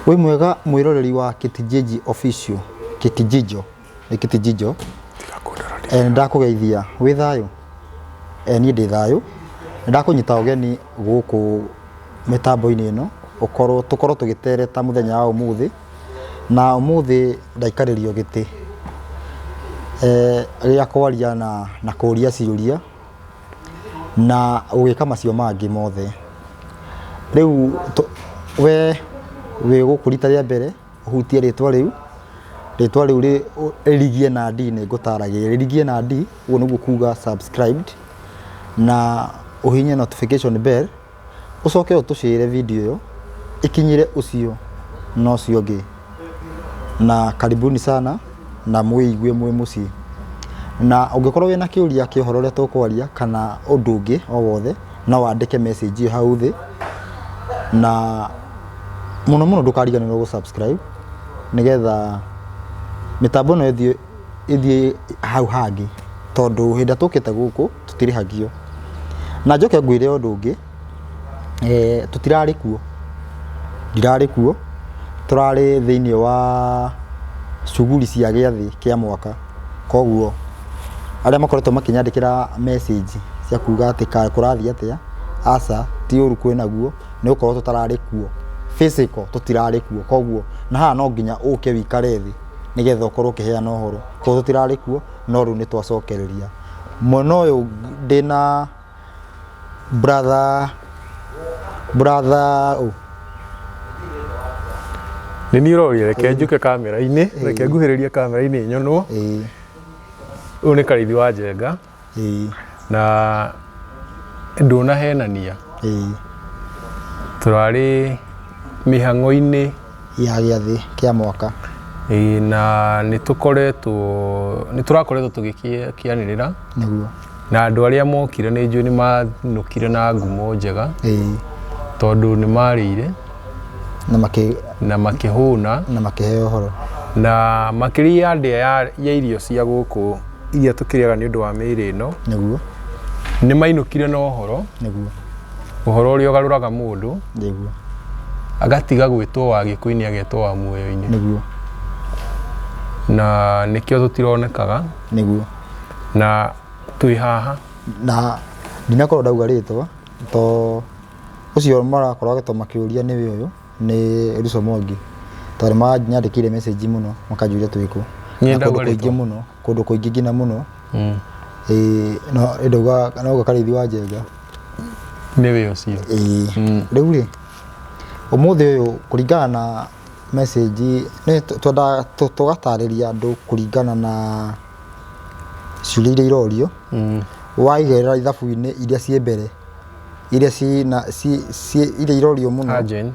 Wĩ mwega mwĩroreri wa Kĩtijiji Official, Kĩtijijo, nĩ Kĩtijijo. Nĩ ndakũgeithia, wĩ thayũ? Niĩ ndĩ thayũ, nĩ ndakũnyita ũgeni gũkũ mĩtambo-inĩ ĩno, ũkorwo tũkorwo tũgĩtereta mũthenya wa ũmũthĩ, na ũmũthĩ ndaikarĩrio gĩtĩ gĩa kwaria na kũria ciũria. Na ũgĩka macio mangĩ mothe. Rĩu we wĩ gũkũ rita rĩa mbere ũhutie rĩtwa rĩu, rĩtwa rĩu rĩrigie na D nĩ ngũtaragĩria, rĩrigie na D ũguo nĩguo kuga subscribed na ũhihinye notification bell Ũcoke ũtũcĩre video ĩyo ĩkinyĩre ũcio na ũcio ũngĩ. Na karibuni sana na mwĩigue mwĩ mũciĩ. Na ũngĩkorwo wĩna kĩũria kĩa ũhoro ũrĩa tũkwaria kana ũndũ ũngĩ o wothe, no wandĩke message ĩyo hau thĩ. Na mũno mũno ndũkariganĩrwo gũ subscribe nĩgetha mĩtambo ĩno ĩthiĩ ĩthiĩ hau hangĩ, tondũ hĩndĩ ĩrĩa tũkĩte gũkũ tũtirĩhagio. Na njoke ngwĩre ũndũ ũngĩ, tũtirarĩ kuo, ndirarĩ kuo, tũrarĩ thĩiniĩ wa shughuli cia gĩathĩ kĩa mwaka, koguo arĩa makoretwo makĩnyandĩkĩra message cia kuga atĩ kũrathiĩ atĩa, aca ti ũru kwĩnaguo, nĩ gũkorwo tũtararĩ kuo, physical tũtirarĩ kuo, koguo na haha no nginya ũke ũikare thĩ nĩgetha ũkorwo ũkĩheana ũhoro, koguo tũtirarĩ kuo no rĩu nĩ twacokereria. Mwena ũyũ ndĩna brother, brother ũ? Nĩ niĩ ũroria, reke njũke kamera-inĩ, reke nguhĩrĩrie kamera-inĩ nyonwo. Ũyũ nĩ Karĩithi wa Njenga. Na ndũnahenania. Tũrarĩ mĩhang'o-inĩ ya gĩathĩ kĩa mwaka. Ĩĩ na nĩ tũkoretwo nĩ tũrakoretwo tũgĩkĩanĩrĩra. Na andũ arĩa mokire nĩ njũĩ nĩ manũkire na ngumo njega. Tondũ nĩ marĩire. Na makĩ na makĩhũna. Na makĩheo ũhoro. Na makĩria ya ndĩa ya irio cia gũkũ iria tũkĩrĩaga nĩ ũndũ wa mĩĩrĩ ĩno. Nĩ mainũkire na ũhoro. Ũhoro ũrĩa ũgarũraga mũndũ. Agatiga gwĩtwo wa gĩkuũ-inĩ agetwo wa muoyo-inĩ. Na nĩkĩo tũtironekaga. Na twĩ haha. Na ndinakorwo ndauga rĩtwa to ũcio marakorwo makĩũria nĩwe ũyũ nĩ Ruto Mwangi tondũ nĩ manyandĩkĩire message mũno makanjũria twĩ kũ. Niĩ Na kũndũ ndauga kũingĩ rĩtwa. mũno, kũndũ kũingĩ nginya mũno. Ĩĩ no ndauga no Karĩithi wa Njenga. Nĩwe ũcio. Ĩĩ. Rĩu rĩ, ũmũthĩ ũyũ kũringana na message nĩ twendaga tũgatarĩria andũ kũringana na ciũria iria irorio. Waigĩrĩra ithabu-inĩ iria ciĩ mbere iria ciĩna iria irorio mũno Urgent.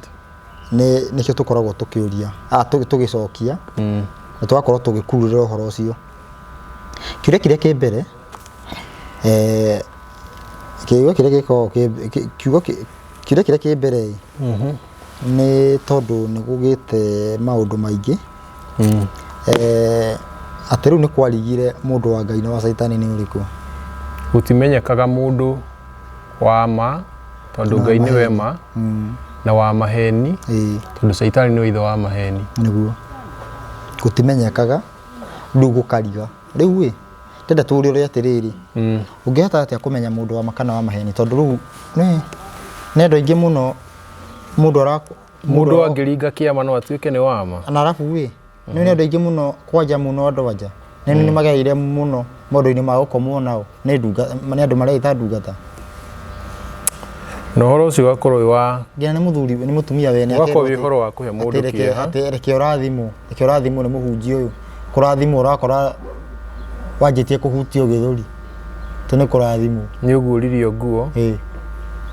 nĩ nĩcio tũkoragwo tũkĩũria tũgĩcokia na tũgakorwo tũgĩkururĩra ũhoro ũcio. Kĩũria kĩrĩa kĩ mbere kĩũria kĩrĩa gĩkoragwo kĩ kiugo kĩũria kĩrĩa kĩ mbere ĩ nĩ tondũ nĩ gũgĩte maũndũ maingĩ atĩ rĩu nĩ kwarigire mũndũ wa Ngai na wa caitani nĩ ũrĩkũ? Gũtimenyekaga mũndũ wa ma tondũ Ngai nĩwe ma na wa maheni tondũ caitani nĩwe ithe wa maheni. Nĩguo. Gũtimenyekaga rĩu gũkariga. Rĩu ĩ, ndĩrenda tũũrie atĩrĩrĩ, ũngĩhota atĩa kũmenya mũndũ wa ma kana wa maheni? Tondũ rĩu nĩ andũ aingĩ mũno mũndũ ara Mũndũ angĩringa kĩama no atuĩke nĩ wa ma. Na arabu ĩ, nĩ andũ aingĩ mũno kwanja mũno andũ anja nĩ nĩ magereire mũno maũndũ-inĩ ma gũkomwo nao nĩ ndungata nĩ andũ mareĩta ndungata. Na ũhoro ũcio ũgakorwo wĩ wa Nginya nĩ mũthuri nĩ mũtumia wene ũgakorwo wĩ ũhoro wa kũhe mũndũ kĩeha. Atĩ reke ũrathimwo, reke ũrathimwo nĩ mũhunjia ũyũ. Kũrathimwo ũrakora wanjĩtie kũhutio gĩthũri. Atĩ nĩ kũrathimwo. Nĩ ũguũririo nguo. Ĩĩ.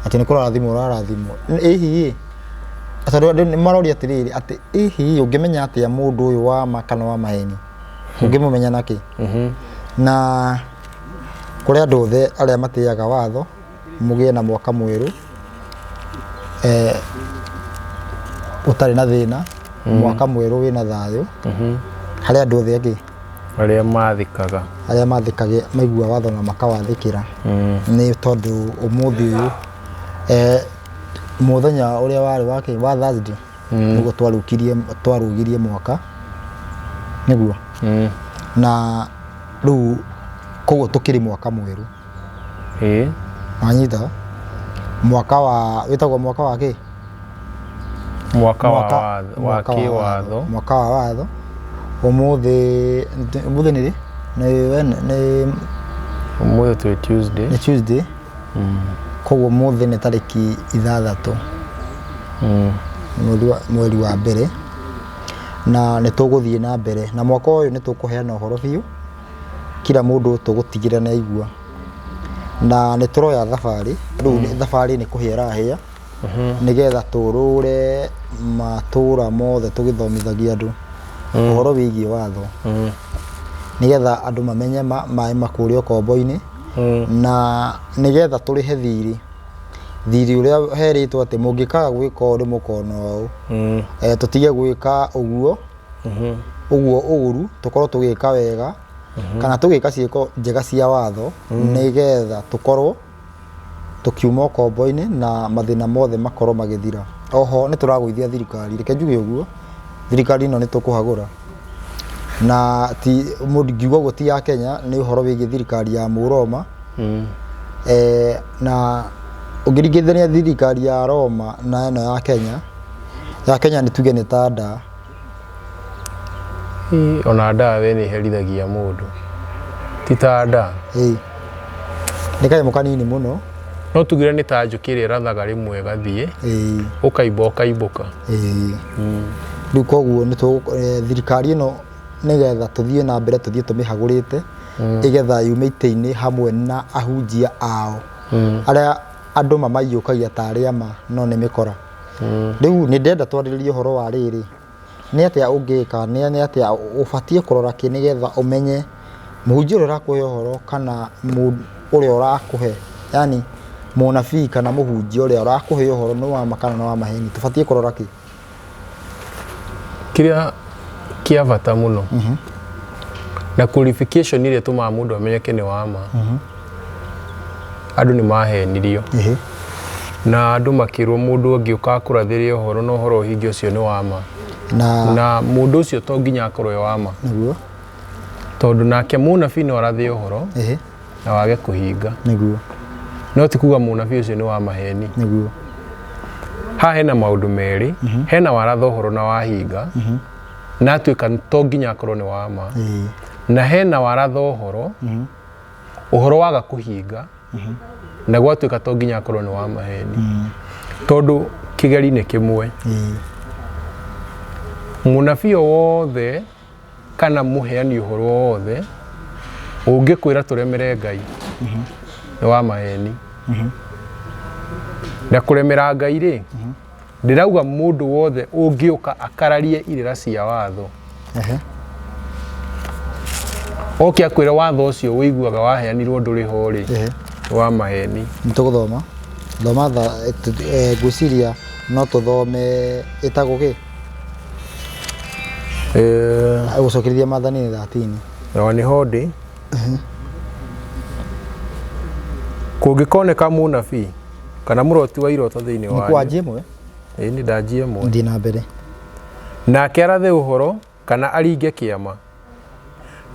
Atĩ nĩ kũrathimwo ũrarathimwo. Ĩ hihi tondũ andũ nĩ maroria atĩrĩrĩ atĩ ĩ hihi ũngĩmenya atĩa mũndũ ũyũ wa ma kana wa maheni? Ũngĩmũmenya nakĩ? Na kũrĩ andũ othe arĩa matĩaga watho mũgĩe na mwaka mwerũ ũtarĩ na thĩna, mwaka mwerũ wĩna thayũ harĩ andũ othe angĩ. Arĩa mathĩkaga. Arĩa mathĩkagĩra maigua watho na makawathĩkĩra. Nĩ tondũ ũmũthĩ ũyũ mũthenya ũrĩa warĩ wa kĩ wa Thursday. Nĩguo twarũkirie twarũgirie mwaka nĩguo. Na rĩu koguo tũkĩrĩ mwaka mwerũ. Wanyita mwaka wa wĩtagwo mwaka wa kĩ? Mwaka wa watho, wa kĩwatho. Mwaka wa watho. Ũmũthĩ ũmũthĩ nĩ rĩ? Nĩ nĩ Ũmũthĩ twĩ Tuesday. Nĩ Tuesday. Koguo ũmũthĩ nĩ tarĩki 6 mweri wa mbere, na nĩ tũgũthiĩ na mbere na mwaka ũyũ nĩ tũkũheana ũhoro biũ, kila mũndũ tũgũtigĩrĩra nĩ aigua. Na nĩ tũroya thabarĩ, rĩu thabarĩ nĩ kũhĩa ĩrahĩa, nĩgetha tũrũre matũra mothe tũgĩthomithagia andũ ũhoro wĩgiĩ watho, nĩgetha andũ mamenye maĩ makũrĩa ũkombo-inĩ, na nĩgetha tũrĩhe thirĩ thirĩ ũrĩa herĩtwo atĩ mũngĩkaga gwĩka ũũ nĩ mũkona ũũ. Tũtige gwĩka ũguo ũguo ũru, tũkorwo tũgĩka wega kana tũgĩka ciĩko njega cia watho, nĩgetha tũkorwo tũkiuma ũkombo-inĩ na mathĩna mothe makorwo magĩthira. Oho nĩ tũragũithia thirikari, reke njuge ũguo, thirikari ĩno nĩ tũkũhagũra, na ti mũndũ ngiuga ũguo ti ya Kenya, nĩ ũhoro wĩgiĩ thirikari ya Mũroma. Na ũngĩringithania thirikari ya Roma na ĩno ya Kenya, ya Kenya nĩ tuge nĩ ta ndaa. Ona ndaa we nĩ ĩherithagia mũndũ, ti ta ndaa. Ĩĩ. Nĩ kanyamũ kanini mũno. No tugire nĩ ta njũkĩ ĩrĩa ĩrathaga rĩmwe ĩgathiĩ, ũkaimba ũkaimbũka. Ĩĩ. Rĩu koguo nĩ thirikari ĩno nĩgetha tũthiĩ na mbere tũthiĩ tũmĩhagũrĩte, ĩgetha yume itĩ-inĩ hamwe na ahunjia ao arĩa andũ mamaiyũkagia tarĩ ama no nĩ mĩkora. Rĩu nĩ ndĩrenda twarĩrĩrie ũhoro wa rĩrĩ, nĩ atĩa ũngĩka, nĩ atĩa ũbatiĩ kũrora kĩ nĩgetha ũmenye mũhunjia ũrĩa ũrakũhe ũhoro kana ũrĩa ũrakũhe, yani mũnabii kana mũhunjia ũrĩa ũrakũhe ũhoro nĩ wa ma kana nĩ wa maheni, tũbatiĩ kũrora kĩ? Kĩrĩa kĩa bata mũno na qualification ĩrĩa ĩtũmaga mũndũ amenyeke nĩ wa ma, andũ nĩ mahenirio na andũ makĩrwo mũndũ angĩũka akũrathĩre ũhoro na ũhoro ũhinge ũcio nĩ wa ma, na mũndũ ũcio to nginya akorwo e wa ma, tondũ nake mũnabii no arathe ũhoro na wage kũhinga. No ti kuga mũnabii ũcio nĩ wa maheni. Haha hena maũndũ merĩ, hena waratha ũhoro na wahinga, na atuĩka to nginya akorwo nĩ wa ma, na hena waratha ũhoro, ũhoro waga kũhinga, na gwatuĩka to nginya akorwo nĩ wa maheni, tondũ kĩgeri nĩ kĩmwe. Mũnabii o wothe kana mũheani ũhoro o wothe ũngĩkwĩra tũremere Ngai nĩ wa maheni. Na kũremera Ngai rĩ, ndĩrauga mũndũ wothe ũngĩũka akararie irĩra cia watho, oke akwĩre watho ũcio ũiguaga waheanirwo ndũrĩ ho rĩ, nĩ wa maheni. Nĩ tũgũthoma thoma ngwĩciria no tũthome ĩtagwo kĩ? Gũcokerithia maathani nĩ 13. O nĩho ndĩ. Kũngĩkoneka mũnabii kana mũroti wa iroto thĩinĩ Nĩ wanyu. Kwanjia ĩmwe? Ĩĩ nĩ ndanjia ĩmwe. Thiĩ na mbere. Nake arathe ũhoro kana aringe kĩama,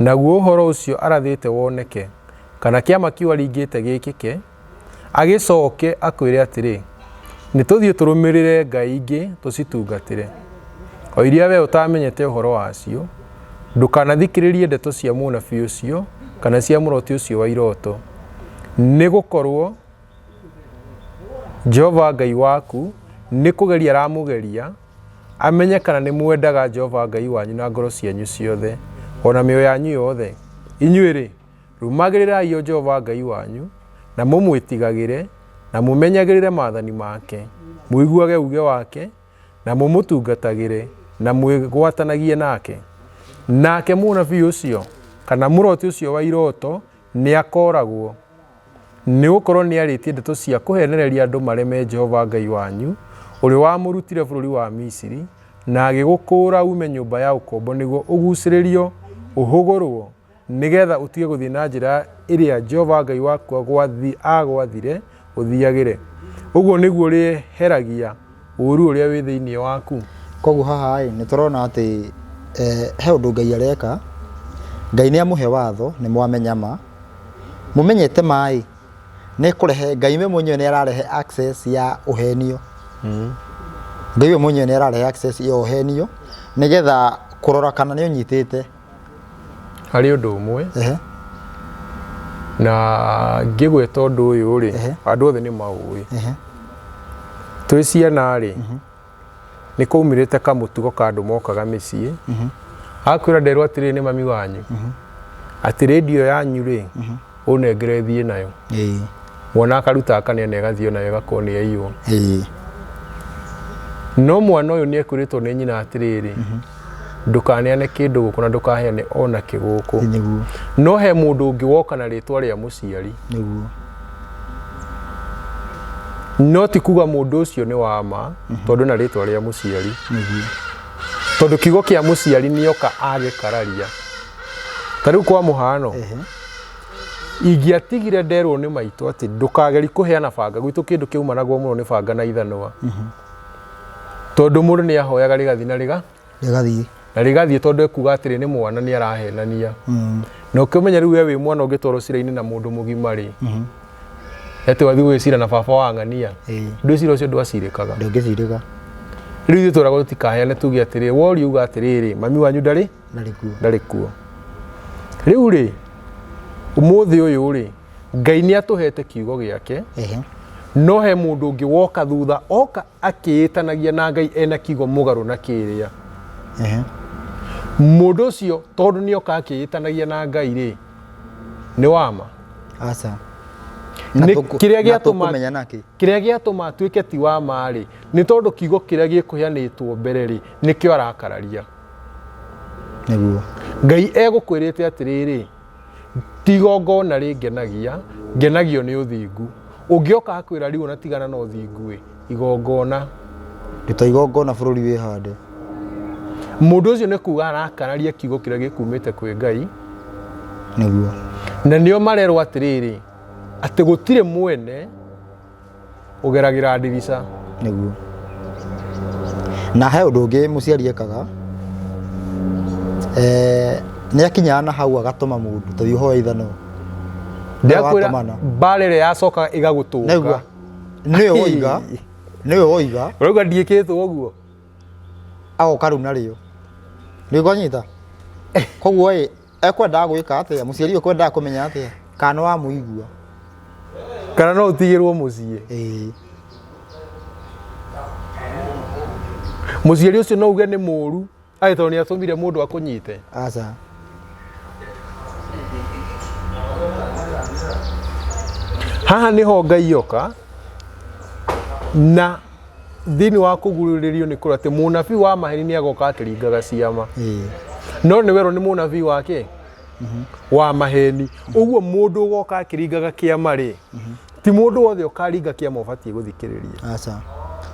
naguo ũhoro ũcio arathĩte woneke, kana kĩama kĩu aringĩte gĩkĩke, agĩcoke akwĩre atĩrĩ, Nĩ tũthiĩ tũrũmĩrĩre ngai ingĩ tũcitungatĩre, o iria wee ũtaamenyete ũhoro wacio, ndũkanathikĩrĩrie ndeto cia mũnabii ũcio kana cia mũroti ũcio wa iroto, nĩ gũkorũo Jehova Ngai waku nĩ kũgeria aramũgeria amenye kana nĩ mwendaga Jehova Ngai wanyu na ngoro cianyu ciothe o na mĩoyo yanyu yothe. Inyuĩ-rĩ, rũmagĩrĩrai o Jehova Ngai wanyu, na mũmwĩtigagĩre, na mũmenyagĩrĩre maathani make, mũiguage uuge wake, na mũmũtungatagĩre, na mwĩgwatanagie nake. Nake mũnabii ũcio, kana mũroti ũcio wa iroto, nĩakooragwo, nĩ gũkorwo nĩarĩtie ndeto cia kũheenereria andũ mareme Jehova Ngai wanyu, ũrĩa wamũrutire bũrũri wa Misiri, na agĩgũkũũra uume nyũmba ya ũkombo nĩguo ũguucĩrĩrio ũhũgũrwo, nĩgeetha ũtige gũthiĩ na njĩra ĩrĩa Jehova Ngai waku aagwathire ũthiiagĩre. Ũguo nĩguo ũrĩeheragia ũũru ũrĩa wĩ thĩinĩ waku. Koguo haha ĩ nĩ tũrona atĩ he ũndũ Ngai areka. Ngai nĩ amũhe watho nĩ mwamenya ma. Mũmenyete ma ĩ nĩ kũrehe Ngai we mwenyewe nĩ ararehe access ya ũhenio. Ngai we mwenyewe nĩ ararehe access ya ũhenio nĩgetha kũrora kana nĩ ũnyitĩte. Harĩ ũndũ ũmwe na ngĩgweta ũndũ ũyũ rĩ, andũ othe nĩ maũĩ. Twĩ ciana rĩ, nĩ kwaumĩrĩte kamũtugo ka andũ mokaga mĩciĩ, agakwĩra nderwo atĩrĩrĩ nĩ mami wanyu, atĩ rĩndiũ yanyu rĩ, ũnengere thiĩ nayo. Mwana akaruta akaneana ĩgathiĩ onayo ĩgakorwo nĩ yaiywo. No mwana ũyũ nĩ ekwĩrĩtwo nĩ nyina atĩrĩrĩ, ndũkaneane kĩndũ gũkũ na ndũkaheane ona kĩ gũkũ. No he mũndũ ũngĩ woka na rĩtwa rĩa mũciari. No ti kuga mũndũ ũcio nĩ wa ma, tondũ na rĩtwa rĩa mũciari. Tondũ kiugo kĩa mũciari nĩoka agĩkararia. Ta rĩu kwa mũhano, ingĩatigire nderwo nĩ maitũ atĩ ndũkageri kũheana banga, gwitũ kĩndũ kĩaumanagwo mũno nĩ banga na ithanwa. Tondũ mũndũ nĩ ahoyaga rĩgathiĩ na rĩga Rĩgathiĩ. Na rĩgathiĩ tondũ ekuga atĩrĩ nĩ mwana nĩ arahenania. Na ũkĩmenya rĩu we wĩ mwana ũngĩtwarwo cira-inĩ na mũndũ mũgima rĩ, atĩ wathiĩ gwĩcira na baba wa ng'ania, ndwĩ cira ũcio ndwacirĩkaga. Ndũngĩcirĩka. Rĩu ithuĩ tweragwo tũtikaheane tuge atĩrĩ, worio uga atĩrĩrĩ, mami wanyu ndarĩ Ndarĩ kuo. Ndarĩ kuo. Rĩu rĩ, ũmũthĩ ũyũ rĩ, Ngai nĩ atũhete kiugo gĩake, no he mũndũ ũngĩ woka thutha oka akĩĩtanagia na Ngai ena kiugo mũgarũ na kĩrĩa. Mũndũ ũcio tondũ nĩ oka akĩĩtanagia na Ngai rĩ, nĩ wama. Aca. Nĩ kĩrĩa Na gĩatũma tũkũmenya nakĩ? Kĩrĩa gĩatũma atuĩke ti wa ma rĩ, nĩ tondũ kiugo kĩrĩa gĩkũheanĩtwo mbere rĩ, nĩkĩo arakararia. Nĩguo. Ngai egũkwĩrĩte atĩrĩrĩ, ti igongona rĩngenagia, ngenagio nĩ ũthingu. Ũngĩoka akwĩra rĩu ona tigana na ũthingu ĩ, igongona. Ruta igongona bũrũri wĩhande. Mũndũ ũcio nĩ kuga arakararia kiugo kĩrĩa gĩkumĩte kwĩ Ngai. Nĩguo. Na nĩo marerwo atĩrĩrĩ, atĩ gũtirĩ mwene ũgeragĩra ndirica. Nĩguo. Na he ũndũ ũngĩ mũciari ekaga, nĩ akinyaga na hau agatũma mũndũ tũthiĩ ũhoe ithanwa. Ndĩrakwĩra mbara ĩrĩa yacokaga ĩgagũtũnga. Nĩguo. Nĩwe woiga, nĩwe woiga. Ũrauga ndiĩkĩtwo ũguo? Agoka rĩu narĩo. Nĩũkũnyita? Koguo ĩ, ekwendaga gwĩka atĩa? Mũciari ũyũ ekwendaga kũmenya atĩa? Kana nĩ wamũigua? Kana no ũtigĩrwo mũciĩ? Ĩĩ. Mũciari ũcio no uge nĩ mũru atĩ tondũ nĩ atũmire mũndũ akũnyite? Aca. Haha nĩho Ngai oka na thĩinĩ wa kũgurĩrĩrio nĩ kũrĩa atĩ mũnabii wa maheni nĩ agoka akĩringaga ciama. No nĩ werwo nĩ mũnabii wake wa maheni. Ũguo mũndũ ũgoka akĩringaga kĩama rĩ, ti mũndũ wothe ũkaringa kĩama ũbatiĩ gũthikĩrĩria. Aca.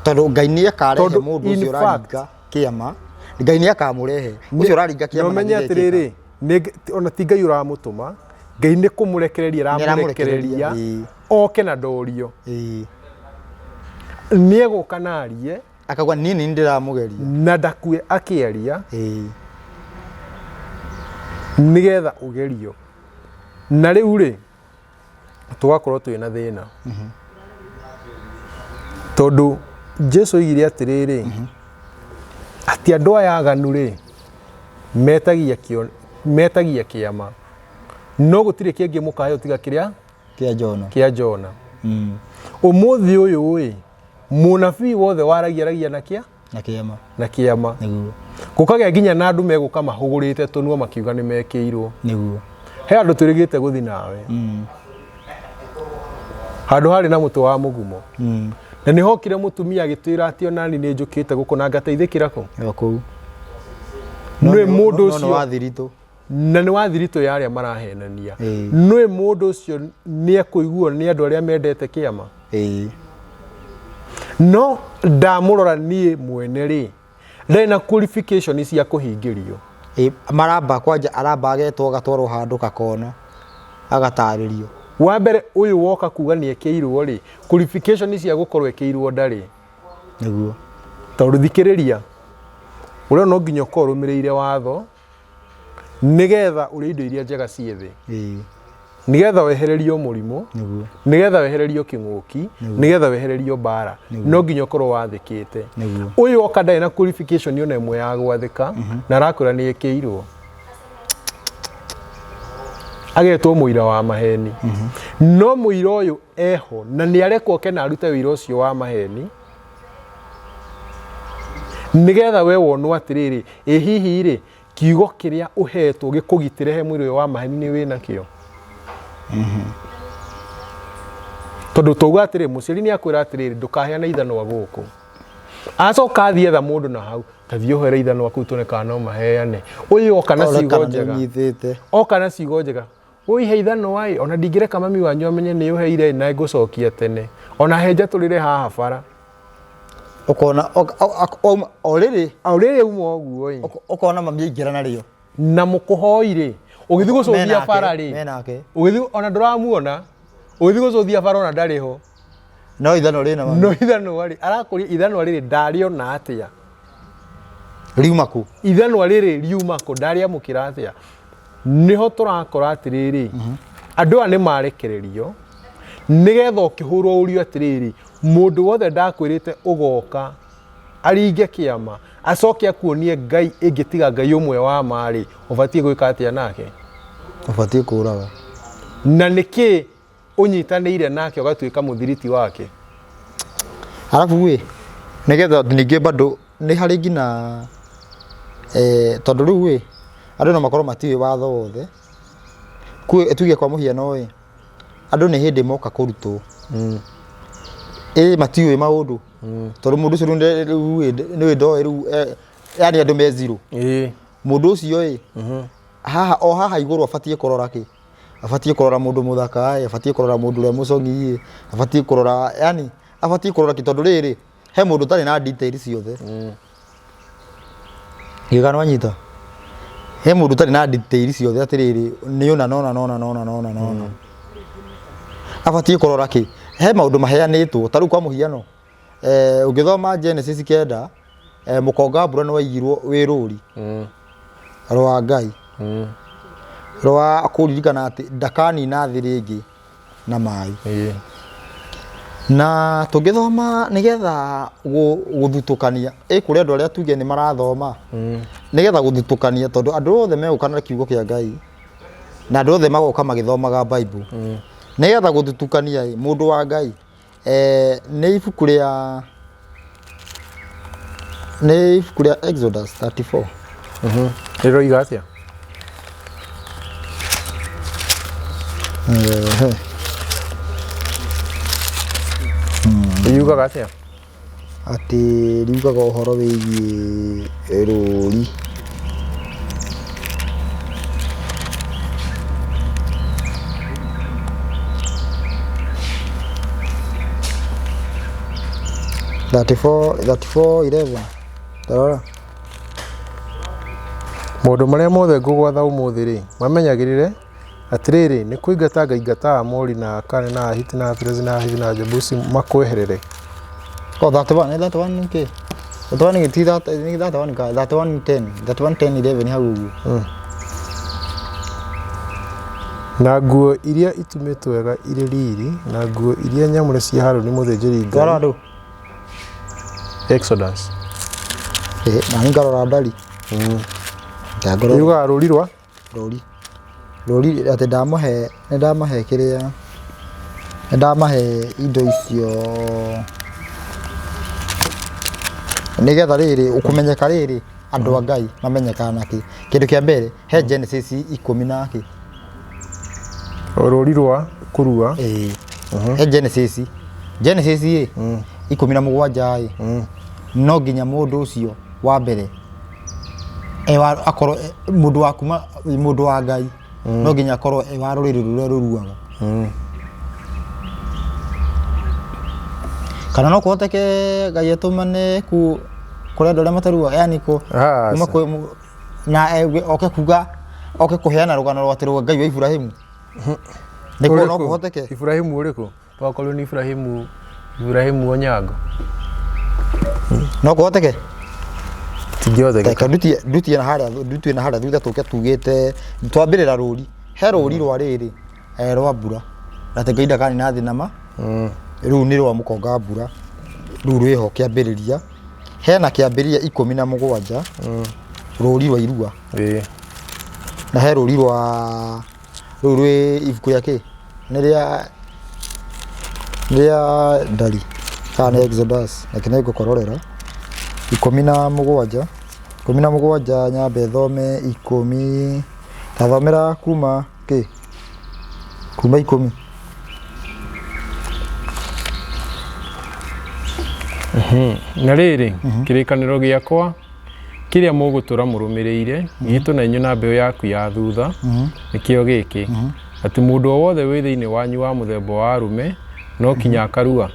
Tondũ Ngai nĩ akarehe mũndũ ũcio ũraringa kĩama, Ngai nĩ akamũrehe ũcio ũraringa kĩama. Na ũmenye atĩrĩrĩ, ona ti Ngai ũramũtũma, Ngai nĩ kũmũrekereria aramũrekereria oke na ndorio. Nĩ egũka na arie, akauga niĩ nĩ ndĩramũgeria, na ndakue akĩaria, nĩgetha ũgerio. Na rĩu rĩ, tũgakorwo twĩ na thĩna, tondũ Jesu oigire atĩrĩrĩ, atĩ andũ aya aganu rĩ, metagia kĩama, no gũtirĩ kĩngĩ mũkaheo tiga kĩrĩa kĩa Jona. Kĩa Jona. Ũmũthĩ ũyũ ĩ, mũnabii wothe waragia aragia na kĩa Na kĩama. Na kĩama. Nĩguo. Gũkagĩa nginya na andũ megũka mahũgũrĩte tũnua makiuga nĩ mekĩirwo. Nĩguo. He andũ twĩrĩgĩte gũthi nawe handũ harĩ na mũtĩ wa mũgumo, na nĩ hokire mũtumia agĩtwĩra atĩ onani nĩ njũkĩte gũkũ na ngateithĩkĩra kũ O kũu. Nĩ mũndũ No nĩ ũcio wa thiritũ. Na nĩ wa thiritũ ya arĩa marahenania. Nĩ mũndũ ũcio nĩ ekũiguo nĩ andũ arĩa mendete kĩama. No ndamũrora niĩ mwene rĩ, ndarĩ na qualification cia kũhingĩrio. Ĩĩ, maramba kwanja aramba agetwo agatwarwo handũ gakona agatarĩrio. Wa mbere ũyũ woka kuga nĩ ekĩirwo rĩ, qualification cia gũkorwo ekĩirwo ndarĩ. Nĩguo. Tondũ thikĩrĩria, Ũrĩa no nginya ũkorwo ũrũmĩrĩire watho nĩgetha ũrĩe indo iria njega ciĩ thĩ, nĩgetha wehererio mũrimũ, nĩgetha wehererio kĩng'ũki, nĩgetha wehererio mbara, no nginya ũkorwo wathĩkĩte. Ũyũ oka ndarĩ na qualification ona ĩmwe ya gwathĩka, na arakwĩra nĩ ĩkĩirwo, agetwo mũira wa maheni. No mũira ũyũ eho na nĩ arekwo oke na arute wĩira ũcio wa maheni, nĩgetha we wonwo atĩrĩrĩ, ĩ hihi rĩ, kiugo kĩrĩa ũhetwo gĩkũgitĩre he mwĩrĩ ũyũ wa maheni nĩ wĩna kĩo? Tondũ twauga atĩrĩ, mũciari nĩ akwĩra atĩrĩrĩ, ndũkaheane ithanwa gũkũ, acoka athiĩ etha mũndũ na hau, ta thiĩ ũhere ithanwa kũu tuone kana no maheane. Ũyũ oka na Ore ciugo kana nĩ njega, ũnyitĩte. Oka na ciugo njega, ũihe ithanwa ĩ, ona ndingĩreka mami wanyu amenye nĩ ũheire, na ngũcokia tene, ona he njatũrĩre haha bara. Ũkona o rĩrĩ, o rĩrĩ uma ũguo ĩ, ũkona mami aingĩra narĩo. Na mũkũhoi rĩ, ũgĩthiĩ gũcũthia Menake, bara rĩ, menake. Ũgĩthiĩ ona ndũramuona, ũgĩthiĩ gũcũthia bara ona ndarĩ ho. No ithanwa rĩna mami. No ithanwa rĩ, arakũria ithanwa rĩrĩ ndarĩona atĩa? Riuma kũ? Ithanwa rĩrĩ riuma kũ? Ndarĩamũkĩra atĩa? Nĩho tũrakora atĩrĩrĩ, andũ aya nĩ marekererio nĩgetha ũkĩhũrwo ũrio atĩrĩrĩ, mũndũ wothe ndakwĩrĩte ũgoka aringe kĩama acoke akuonie Ngai ĩngĩ tiga Ngai ũmwe wa ma rĩ, ũbatiĩ gwĩka atĩa nake? Ũbatiĩ kũraga. Na nĩkĩ ũnyitanĩire nake ũgatuĩka mũthiriti wake? Arabu ĩ, nĩgetha ningĩ bado nĩ harĩ nginya tondũ rĩu ĩ, andũ no makorwo matiũĩ watho wothe. Tuge kwa mũhiano ĩ, andũ nĩ hĩndĩ moka kũrutwo. Ĩ matiũĩ maũndũ. Tondũ mũndũ ũcio rĩu ĩ, nĩũĩ ndoĩ rĩu, yani andũ me zero. Mũndũ ũcio ĩ, haha o haha igũrũ abatiĩ kũrora kĩ? Abatiĩ kũrora mũndũ mũthaka ĩ, abatiĩ kũrora mũndũ ũrĩa mũcong'i ĩ, abatiĩ kũrora, yani abatiĩ kũrora kĩ? Tondũ rĩrĩ, he mũndũ ũtarĩ na detail ciothe. Gĩkano anyita. He mũndũ ũtarĩ na detail ciothe atĩrĩrĩ, nĩ ũna nona nona nona nona nona. Abatiĩ kũrora kĩ? He maũndũ maheanĩtwo, ta rĩu kwa mũhiano, ũngĩthoma Genesis 9, mũkonga mbura nĩ waigirwo wĩ rũri rwa Ngai, rwa kũririkana atĩ ndakanina thĩ rĩngĩ na maĩ. Na tũngĩthoma nĩgetha gũthutũkania, ĩ kũrĩ andũ arĩa tuge nĩ marathoma, nĩgetha gũthutũkania, tondũ andũ othe megũka na kiugo kĩa Ngai, na andũ othe magoka magĩthomaga Bible. Nĩgetha gũthutũkania ĩ, mũndũ wa Ngai, nĩ ibuku rĩa Exodus 34. Rĩroiga atĩa? Ehe. Riugaga atĩa? Atĩ riugaga ũhoro wĩgiĩ rũri. 34:11. Tarora. Maũndũ marĩa mothe ngũgwatha ũmũthĩ-rĩ, mamenyagĩrĩre, atĩrĩrĩ, nĩ kũingata ngaingata Aamori, na Akaanani, na Ahiti, na Aperizi, na Ahivi, na Ajebusi makweherere. Oh, 31, nĩ 31 nĩ kĩ? 31 ti 30, nĩ 31 ka 31 10, 31 10 11 hau ũguo. Na nguo iria itumĩtwo wega irĩ riri, na nguo iria nyamũre cia Haruni mũthĩnjĩri-Ngai. Twara andũ. Exodus. Na niĩ ngarora ndari. Ndangorwo Yugaga rũri rwa rũri. Rũri atĩ ndamũhe, nĩ ndamahe kĩrĩa, nĩ ndamahe indo icio nĩgetha rĩrĩ, kũmenyeka rĩrĩ, andũ a Ngai mamenyekaga na kĩ? Kĩndũ kĩa mbere, he Genesis ikũmi na kĩ? Rũri rwa kũrua. Ĩĩ. He Genesis. Genesis ĩ, 17 ĩ, no nginya mũndũ ũcio wa mbere e wa, akorwo mũndũ wa kuma mũndũ wa Ngai no nginya akorwo e wa rũrĩrĩ rũrĩa rũruaga. Kana no kũhoteke Ngai atũmane ku kũrĩ andũ arĩa mataruaga, yani kũ kuma kwĩ na oke kuga oke kũheana rũgano rwa atĩ rwa Ngai wa Iburahĩmu. Nĩ no kũhoteke. Iburahĩmu ũrĩkũ? Wakorwo nĩ Iburahĩmu, Iburahĩmu Onyango. No kũhoteke. Itingĩhotekeka. Reke ndutie ndutie na harĩa ndutie na harĩa thutha tũke tugĩte twambĩrĩra rũri he rũri rwa rĩrĩ eh, rwa mbura na Ngai ndakanina thĩ nama rũu nĩ rwa mũkonga mbura rũu rwĩho kĩambĩrĩria hena kĩambĩrĩria 17 rũri rwa irua Ĩĩ. na he rũri rwa rũu rwĩ ibuku rĩa kĩ nĩ rĩa nĩ rĩa ndari kana nĩ Exodus reke nĩ ngũkororera 17 17 nyambe thome ikũmi tathomera kuma kĩ kuma ikũmi Na rĩrĩ, kĩrĩkanĩro gĩakwa kĩrĩa mũgũtũra mũrũmĩrĩire gitũ na inyuĩ na mbeũ yaku ya thutha nĩkĩo gĩkĩ, atĩ mũndũ o wothe wĩ thĩinĩ wanyu wa mũthemba wa arũme no kinya akarua,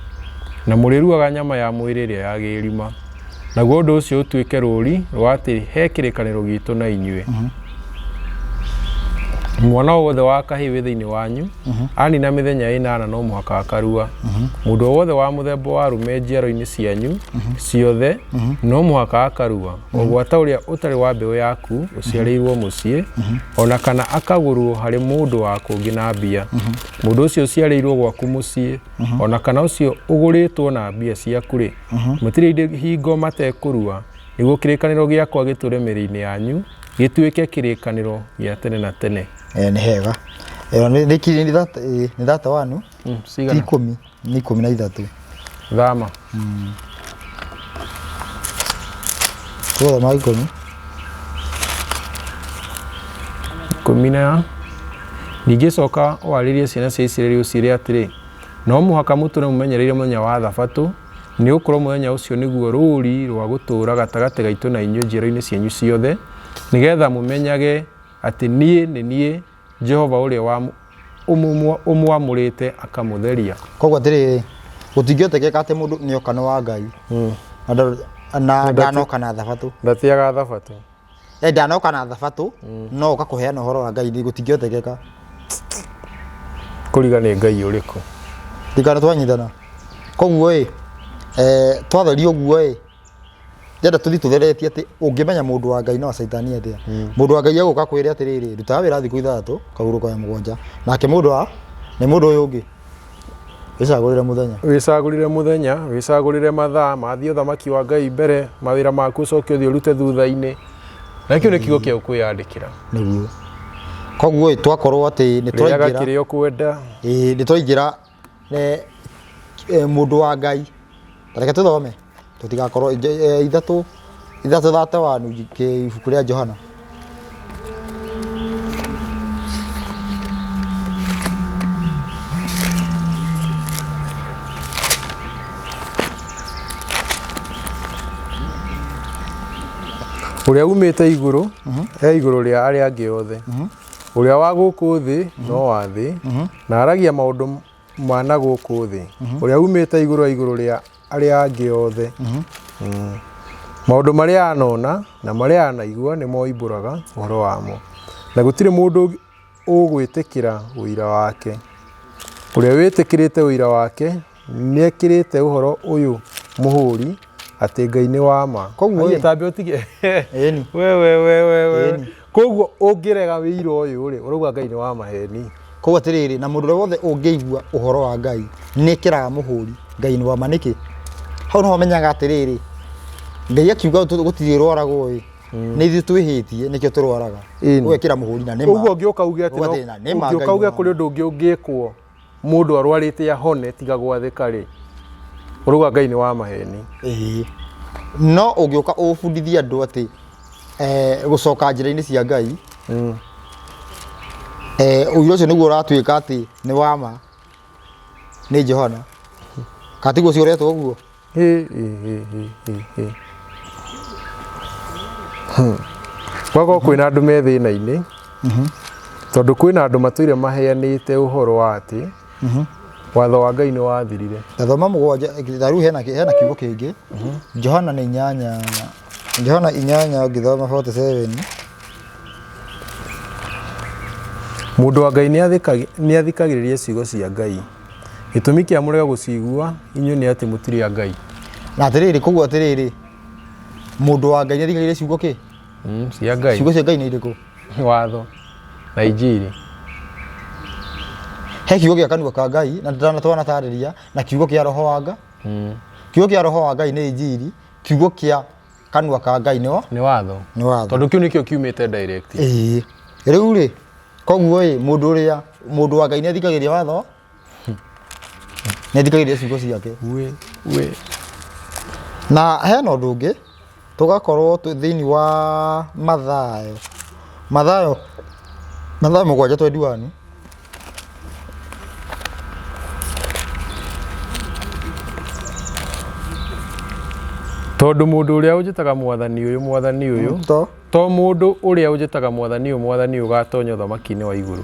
na mũrĩruaga nyama ya mwĩrĩ ĩrĩa ya gĩrima. Naguo ũndũ ũcio ũtuĩke rũũri rwa atĩ he kĩrĩkanĩro gitũ na inyuĩ. Mwana o wothe wa kahĩĩ wĩ thĩinĩ wanyu anina mĩthenya ĩnana no mũhaka akarua. Mũndũ o wothe wa mũthemba wa arũme njiaro-inĩ cianyu ciothe no mũhaka akarua, o gwata ũrĩa ũtarĩ wa mbeũ yaku ũciarĩirwo mũciĩ, o na kana akagũrwo harĩ mũndũ wa kũngĩ na mbia. Mũndũ ũcio ũciarĩirwo gwaku mũciĩ, o na kana ũcio ũgũrĩtwo na mbia ciaku-rĩ, mũtirĩ hingo matekũrua, nĩguo kĩrĩkanĩro gĩakwa gĩtũũre mĩĩrĩ-inĩ yanyu, gĩtuĩke kĩrĩkanĩro gĩa tene na tene. Eh, nĩ hega ĩyo nĩ nĩ kiri- nĩ thate ĩ, nĩ thate wanu ti Cigana? ikũmi nĩ 13 Thama. Tũgũthoma ikũmi Ikũmi na ningĩ coka warĩrie ciana cia Isiraeli ũciĩre atĩrĩ, no mũhaka mũtũre mũmenyereire mũthenya wa thabatũ, nĩ gũkorwo mũthenya ũcio nĩguo rũũri rwa gũtũũra gatagatĩ gaitũ na inyuĩ njiaro-inĩ cianyu ciothe, nĩgetha mũmenyage atĩ niĩ nĩ niĩ Jehova ũrĩa ũmwamũrĩte akamũtheria. Koguo atĩrĩrĩ, gũtingĩhotekeka atĩ mũndũ nĩ oka nĩ wa Ngai na na ndanoka na thabatũ. Ndatĩaga thabatũ. Eh, ndanoka na thabatũ no ũka kũheana ũhoro wa Ngai gũtingĩhotekeka. Kũriga nĩ Ngai ũrĩkũ? Ndikana twanyitana. Koguo ĩ, eh, twatheria ũguo ĩ, ndĩrenda tũthiĩ tũtheretie atĩ ũngĩmenya mũndũ wa Ngai no wa caitani atĩa. Mũndũ wa Ngai egũka kwĩre atĩrĩrĩ, rutaga wĩra thikũ ithathatũ, ũkahurũka ya mũgwanja. Nake mũndũ wa, nĩ mũndũ ũyũ ũngĩ, wĩcagũrĩre mũthenya. Wĩcagũrĩre mũthenya, wĩcagũrĩre mathaa, mathiĩ ũthamaki wa Ngai mbere, mawĩra maku ũcoke ũthiĩ ũrute thutha-inĩ. Na kĩu nĩ kiugo kĩa kwĩyandĩkĩra. Nĩguo. Koguo ĩ, twakorwo atĩ nĩ Rĩaga twaingĩra, kĩrĩa ũkwenda. ĩ, nĩ twaingĩra mũndũ wa Ngai. Ta reke tũthome tũtigakorwo ithatũ ithatũ thate wanu ibuku rĩa Johana. Ũrĩa umĩte igũrũ e igũrũ rĩa arĩa angĩ othe. Ũrĩa wa gũkũ thĩ no wa thĩ, na aragia maũndũ ma na gũkũ thĩ. Ũrĩa umĩte igũrũ e igũrũ rĩa arĩa angĩ othe. Maũndũ marĩa anona na marĩa anaigua nĩmo oimbũraga ũhoro wamo, na gũtirĩ mũndũ ũgwĩtĩkĩra ũira wake. Ũrĩa wĩtĩkĩrĩte ũira wake nĩekĩrĩte ũhoro ũyũ mũhũri atĩ Ngai nĩ wa ma. Koguo ĩ- Tambe ũtige. Ĩni. We we we we we. Ĩni. Koguo ũngĩrega wĩira ũyũ rĩ, ũrauga Ngai nĩ wa maheni. Koguo atĩrĩrĩ, na mũndũ ũrĩa wothe ũngĩigua ũhoro wa Ngai nĩ ĩkĩraga mũhũri Ngai nĩ wa ma. Nĩkĩ? Hau nĩho menyaga atĩrĩrĩ, Ngai akiuga gũtirĩ rwaragwo ĩ, nĩ ithuĩ twĩhĩtie nĩkĩo tũrwaraga. Ĩni. Ũgekĩra mũhũri na nĩ ma. Ũguo ũngĩũka uge atĩ Ũgatĩ na nĩ ma ũngĩũka Ngai uge nĩ wa kũrĩ ma. ũndũ ũngĩ ũngĩkwo mũndũ arwarĩte ahone tiga gwathĩka rĩ, ũrauga Ngai nĩ wa maheni. Ĩĩ. No ũngĩũka ũbundithie andũ atĩ gũcoka njĩra-inĩ cia Ngai, ũira ũcio nĩguo ũratuĩka atĩ nĩ wa ma nĩ Johana. Kana tiguo ũcio ũretwo ũguo? Ĩ, ĩ, ĩ, ĩ, ĩ, ĩ. Gwakorwo kwĩna andũ me thĩna-inĩ, tondũ kwĩna andũ matũire maheanĩte ũhoro wa atĩ watho wa Ngai nĩ wathirire. Tathoma mũgwanja, ta rĩu hena hena kiugo kĩngĩ. Johana nĩ inyanya, Johana inyanya ũngĩthoma 47. Mũndũ wa Ngai nĩ athikagĩrĩria ciugo cia Ngai. Gĩtũmi kĩa mũrege gũciigua inyuĩ nĩ atĩ mũtirĩ a Ngai. Na atĩrĩrĩ, koguo atĩrĩrĩ, Mũndũ wa Ngai nĩathikagĩrĩria ciugo kĩ? Cia Ngai. Ciugo cia Ngai nĩ irĩkũ? Watho na injiri. He kiugo gĩa kanua ka Ngai na twana tarĩria na kiugo kĩa roho wa Ngai. Kiugo kĩa roho wa Ngai nĩ injiri, kiugo kĩa kanua ka Ngai nĩ wa Nĩ watho. Nĩ watho. Tondũ kĩu nĩkĩo kiumĩte direct. Ĩĩ. Rĩu rĩ, koguo ĩ mũndũ ũrĩa mũndũ wa Ngai nĩ athikagĩrĩria watho, nĩ athikagĩrĩria ciugo ciake. We we. Na hena ũndũ ũngĩ tũgakorwo twĩ thĩinĩ wa Mathayo. Mathayo Mathayo 7:21. Tondũ mũndũ ũrĩa ũnjĩtaga mwathani ũyũ, mwathani ũyũ, To to mũndũ ũrĩa ũnjĩtaga mwathani ũyũ, mwathani ũyũ ũgatonya ũthamaki-inĩ wa igũrũ,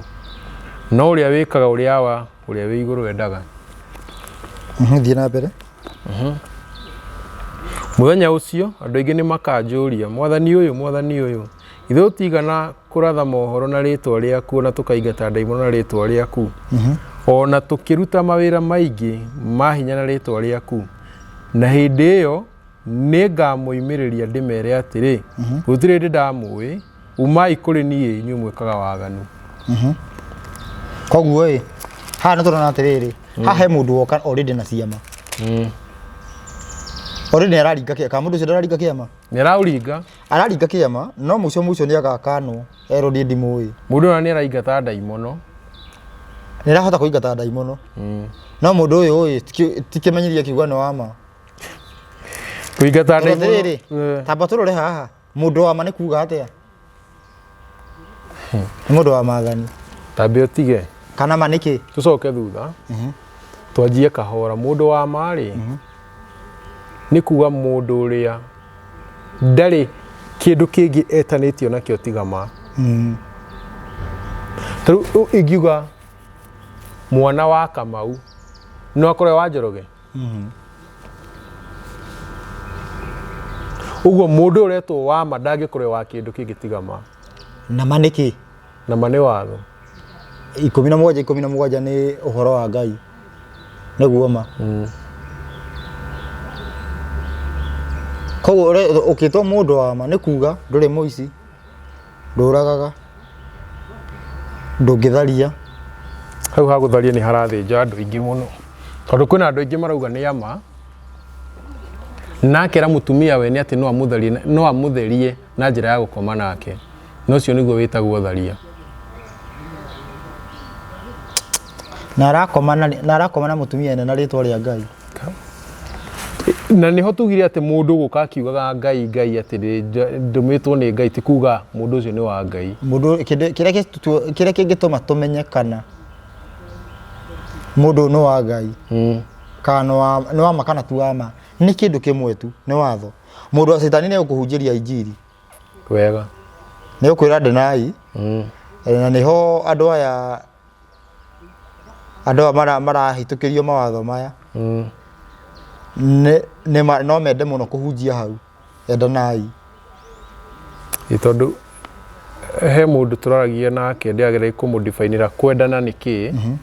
no ũrĩa wĩkaga ũrĩa Awa ũrĩa wĩ igũrũ endaga. Thiĩ na mbere. Mũthenya ũcio andũ aingĩ nĩ makanjũria, mwathani ũyũ, mwathani ũyũ, ithuĩ tũtigana kũratha mohoro na rĩtwa rĩaku, ona tũkaingata ndaimono na rĩtwa rĩaku, ona tũkĩruta mawĩra maingĩ ma hinya na rĩtwa rĩaku? Na hĩndĩ ĩyo nĩ ngamũimĩrĩria ndĩmere atĩrĩ, gũtirĩ hĩndĩ ndamũĩ, umai kũrĩ niĩ inyuĩ mwĩkaga waganu. Koguo ĩ haha nĩ tũrona atĩrĩrĩ, haha he mũndũ woka already na ciama, already nĩ araringa kĩama. Kana mũndũ ũcio ndararinga kĩama? Nĩ araũringa. Araringa kĩama, no mũico mũico nĩ agakanwo erwo niĩ ndimũĩ. Mũndũ ũyũ nĩ araingata ndaimono. Nĩ arahota kũingata ndaimono, no mũndũ ũyũ ĩ ti kĩmenyithia kiuga nĩ wa ma. Kũingata Tondũ ndaimono. atĩrĩrĩ, tamba tũrore haha, mũndũ wa ma nĩ kuga atĩa? Nĩ mũndũ wa maathani. Tambe ũtige. Kana ma nĩkĩ? Tũcoke thutha, twanjie kahora. Mũndũ wa ma rĩ, nĩ kuga mũndũ ũrĩa ndarĩ kĩndũ kĩngĩ etanĩtio nakĩo tiga ma. Tarĩu ingiuga mwana wa Kamau no akorwo wa Njoroge. Ũguo mũndũ ũyũ ũretwo wa ma ndangĩkorwo wa kĩndũ kĩngĩ tiga ma. Na ma nĩkĩ? Na ma nĩ watho. 17 17 nĩ ũhoro wa Ngai, nĩguo ma. Koguo ũkĩtwo mũndũ wa ma nĩ kuga ndũrĩ mũici, ndũragaga, ndũngĩtharia. Hau ha gũtharia nĩ harathĩnja andũ aingĩ mũno, tondũ kwĩna andũ aingĩ marauga nĩ ama na akera mũtumia wene atĩ no amũtharie, no amũtherie na njĩra ya gũkoma nake, na ũcio nĩguo wĩtagwo tharia. Na arakoma na mũtumia ene na rĩtwa rĩa Ngai. Na nĩho tugire atĩ mũndũ gũka akiugaga Ngai Ngai atĩ ndũmĩtwo nĩ Ngai, ti kuga mũndũ ũcio nĩ wa Ngai. Mũndũ kĩrĩa kĩngĩtũma tũmenye kana mũndũ nĩ wa Ngai kana nĩ wa ma kana ti wa ma nĩ kĩndũ kĩmwe tu, nĩ watho. Mũndũ wa caitani nĩ egũkũhunjĩria injiri. Wega. Nĩ ũkwĩra ndenai. Na nĩho andũ aya marahĩtũkĩrio mawatho maya. No mende mũno kũhunjia hau endanai. Ĩ tondũ he mũndũ tũraragia nake, ndĩrageria kũmũdifainĩra kwendana nĩ kĩĩ.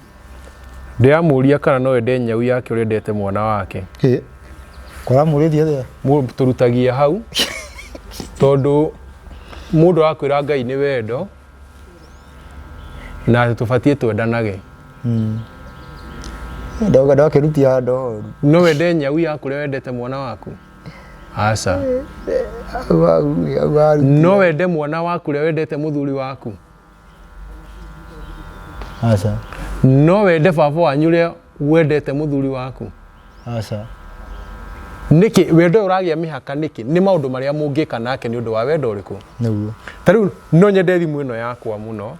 Ndĩramũria kana no ende nyau yake ũrĩa endete mwana wake. Kĩ kũramũrĩthia atĩa? Tũrutagia hau tondũ mũndũ arakwĩra Ngai nĩ wendo na atĩ tũbatiĩ twendanage. Ndauga ndakĩrutia handũ horu. No wende nyau yaku ũrĩa wendete mwana waku? Aca. Hau hau hau harutia. No wende mwana waku ũrĩa wendete mũthuri waku? Aca. No wende baba wanyu ũrĩa wendete mũthuri waku? Aca. Nĩkĩ wendo ũyũ ũragĩa mĩhaka? Nĩkĩ nĩ maũndũ marĩa mũngĩka nake nĩ ũndũ wa wendo ũrĩkũ? Nĩguo. Ta rĩu no nyende thimũ ĩno yakwa mũno,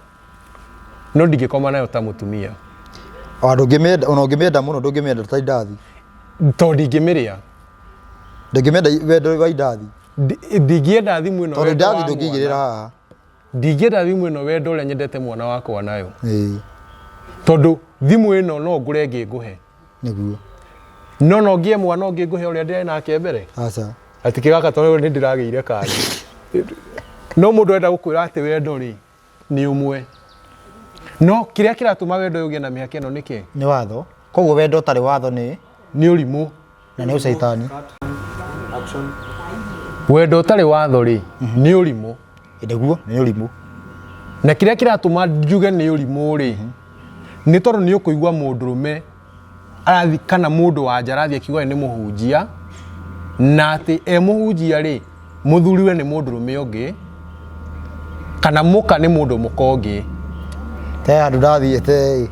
no ndingĩkoma nayo ta mũtumia. Ona ndũngĩmĩenda, ona ũngĩmĩenda mũno ndũngĩmĩenda ta indathi. Tondũ ndingĩmĩrĩa. Ndũngĩmĩenda wendo wa indathi. Ndingĩenda thimũ ĩno tondũ wendo indathi wa ndũngĩigĩrĩra mwana. haha. Ndingĩenda thimũ ĩno wendo ũrĩa nyendete mwana wakwa nayo. Ĩĩ. Tondũ thimũ ĩno no ngũre ĩngĩ ngũhe. Nĩguo. No ngĩe mwana ũngĩ ngũhe ũrĩa ndĩrĩ nake mbere. Aca. Atĩ kĩgaka tondũ nĩ ndĩragĩire kangĩ. No mũndũ enda gũkwĩra atĩ wendo rĩ nĩ ũmwe, no kĩrĩa kĩratũma wendo ũyũ ũgĩe na mĩhaka ĩno nĩkĩ? Nĩ watho. Koguo wendo ũtarĩ watho nĩ Nĩ ũrimũ. Na nĩ ũcaitani. Action. Wendo ũtarĩ watho rĩ, nĩ ũrimũ. Nĩguo, nĩ ũrimũ. Na kĩrĩa kĩratũma njuge nĩ ũrimũ rĩ, nĩ tondũ nĩ ũkũigua mũndũrũme arathi kana mũndũ wa nja arathiĩ akiuga we nĩ mũhunjia, na atĩ e mũhunjia rĩ, mũthuriwe nĩ mũndũrũme ũngĩ, kana mũka nĩ mũndũ mũka ũngĩ. He handũ ndathiĩte ĩ,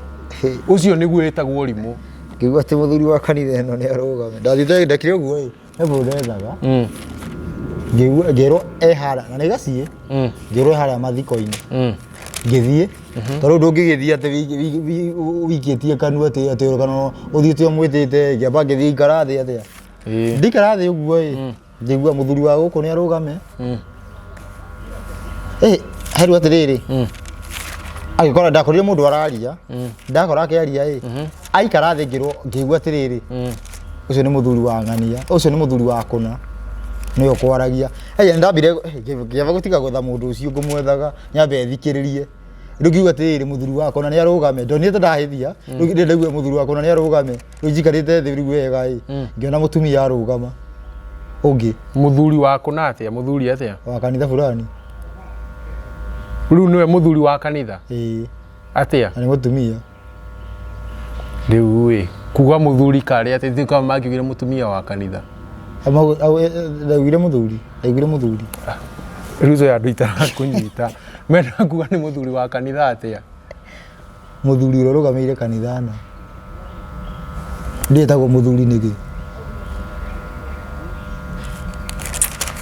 Ũcio nĩguo wĩtagwo ũrimũ. Ngĩigua atĩ mũthuri wa kanitha ĩno nĩ arũgame. Ndathiĩte ndekire ũguo ĩ, he mũndũ ndethaga. Ngĩigua ngĩrwo e harĩa, na nĩ gaciĩ, ngĩrwo e harĩa mathiko-inĩ. Ngĩthiĩ, tondũ ndũngĩgĩthiĩ atĩ wikĩtie kanua atĩ atĩ kana ũthiĩte ũmwĩtĩte, ngĩamba ngĩthiĩ ikara thĩ atĩa. Ndikara thĩ ũguo ĩ, ngĩigua mũthuri wa gũkũ nĩ arũgame. Ĩ, herwo atĩrĩrĩ, agĩkora ndakorire mũndũ araria, ndakora akĩaria ĩ, aikara thĩ ngĩrwo ngĩigua atĩrĩrĩ, ũcio nĩ mũthuri wa ng'ania, ũcio nĩ mũthuri wa kũna, nĩwe ũkwaragia. Ĩ, ndambire ngĩamba gũtiga gwetha mũndũ ũcio ngũmwethaga, nyambe thikĩrĩrie. Rĩu ngĩigua atĩrĩrĩ, mũthuri wa kũna nĩ arũgame, ndonire ta ndahĩtia, rĩu ndaigua mũthuri wa kũna nĩ arũgame, rĩu njikarĩte thĩ rĩu wega ĩ, ngĩona mũtumia arũgama ũngĩ. Mũthuri wa kũna atĩa? Mũthuri atĩa? Wa kanitha fulani. Rĩu nĩwe mũthuri wa kanitha? Ĩĩ. Atĩa? Na nĩ mũtumia. Rĩu ĩ, kuga mũthuri karĩ atĩ ithuĩ kama mangiugire mũtumia wa kanitha. Ndaugire mũthuri, ndaugire mũthuri. Rĩu icio andũ itarakũnyita. Menda kuga nĩ mũthuri wa kanitha atĩa? Mũthuri ũrĩa ũrũgamĩrĩire kanitha na. Ndiĩtagwo mũthuri nĩkĩ?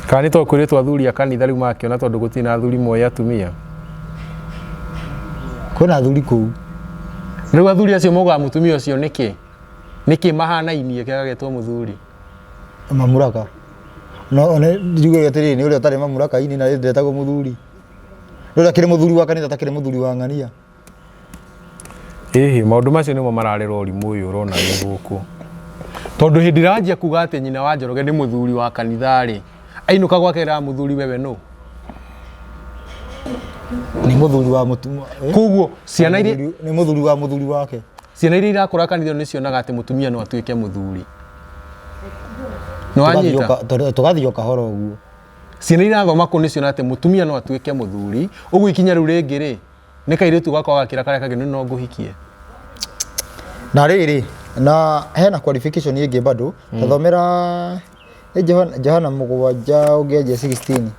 Kana nĩ tondũ kwĩrĩtwo athuri a kanitha rĩu makĩona tondũ gũtirĩ na athuri moĩ atumia? Kwĩna athuri kũu. Rĩu athuri acio maugaga mũtumia ũcio nĩkĩ? Nĩkĩ mahanainie kĩaga mũthuri? Mamuraka. No one njuge atĩrĩrĩ nĩ ũrĩa ũtarĩ mamuraka-inĩ na ndetagwo mũthuri. Nĩ ũrĩa akĩrĩ mũthuri wa kanitha atakĩrĩ mũthuri wa ng'ania. Ĩhĩ, maũndũ macio nĩmo mararera ũrimũ ũyũ ũrona wĩ gũkũ. Tondũ hĩndĩ ĩrĩa wanjia kuga atĩ nyina wa Njoroge nĩ mũthuri wa kanitha rĩ, ainũka gwake eraga mũthuri wewe nũ? Nĩ mũthuri wa mũtumia. Koguo ciana iria Nĩ mũthuri wa mũthuri wake. Ciana iria irakũra kanitha nĩ cionaga atĩ mũtumia no atuĩke mũthuri. Nĩ wanyita? Tũgathiĩ o kahora ũguo. Ciana iria irathoma kũu nĩ cionaga atĩ mũtumia no atuĩke mũthuri, ũguo ikinya rĩu rĩngĩ rĩ, nĩ kairĩtu gakwa gakĩra karĩa kangĩ no ngũhikie. Na rĩrĩ, na hena qualification ĩngĩ bado, tathomera nĩ Johana 7 ũngĩanjia 16.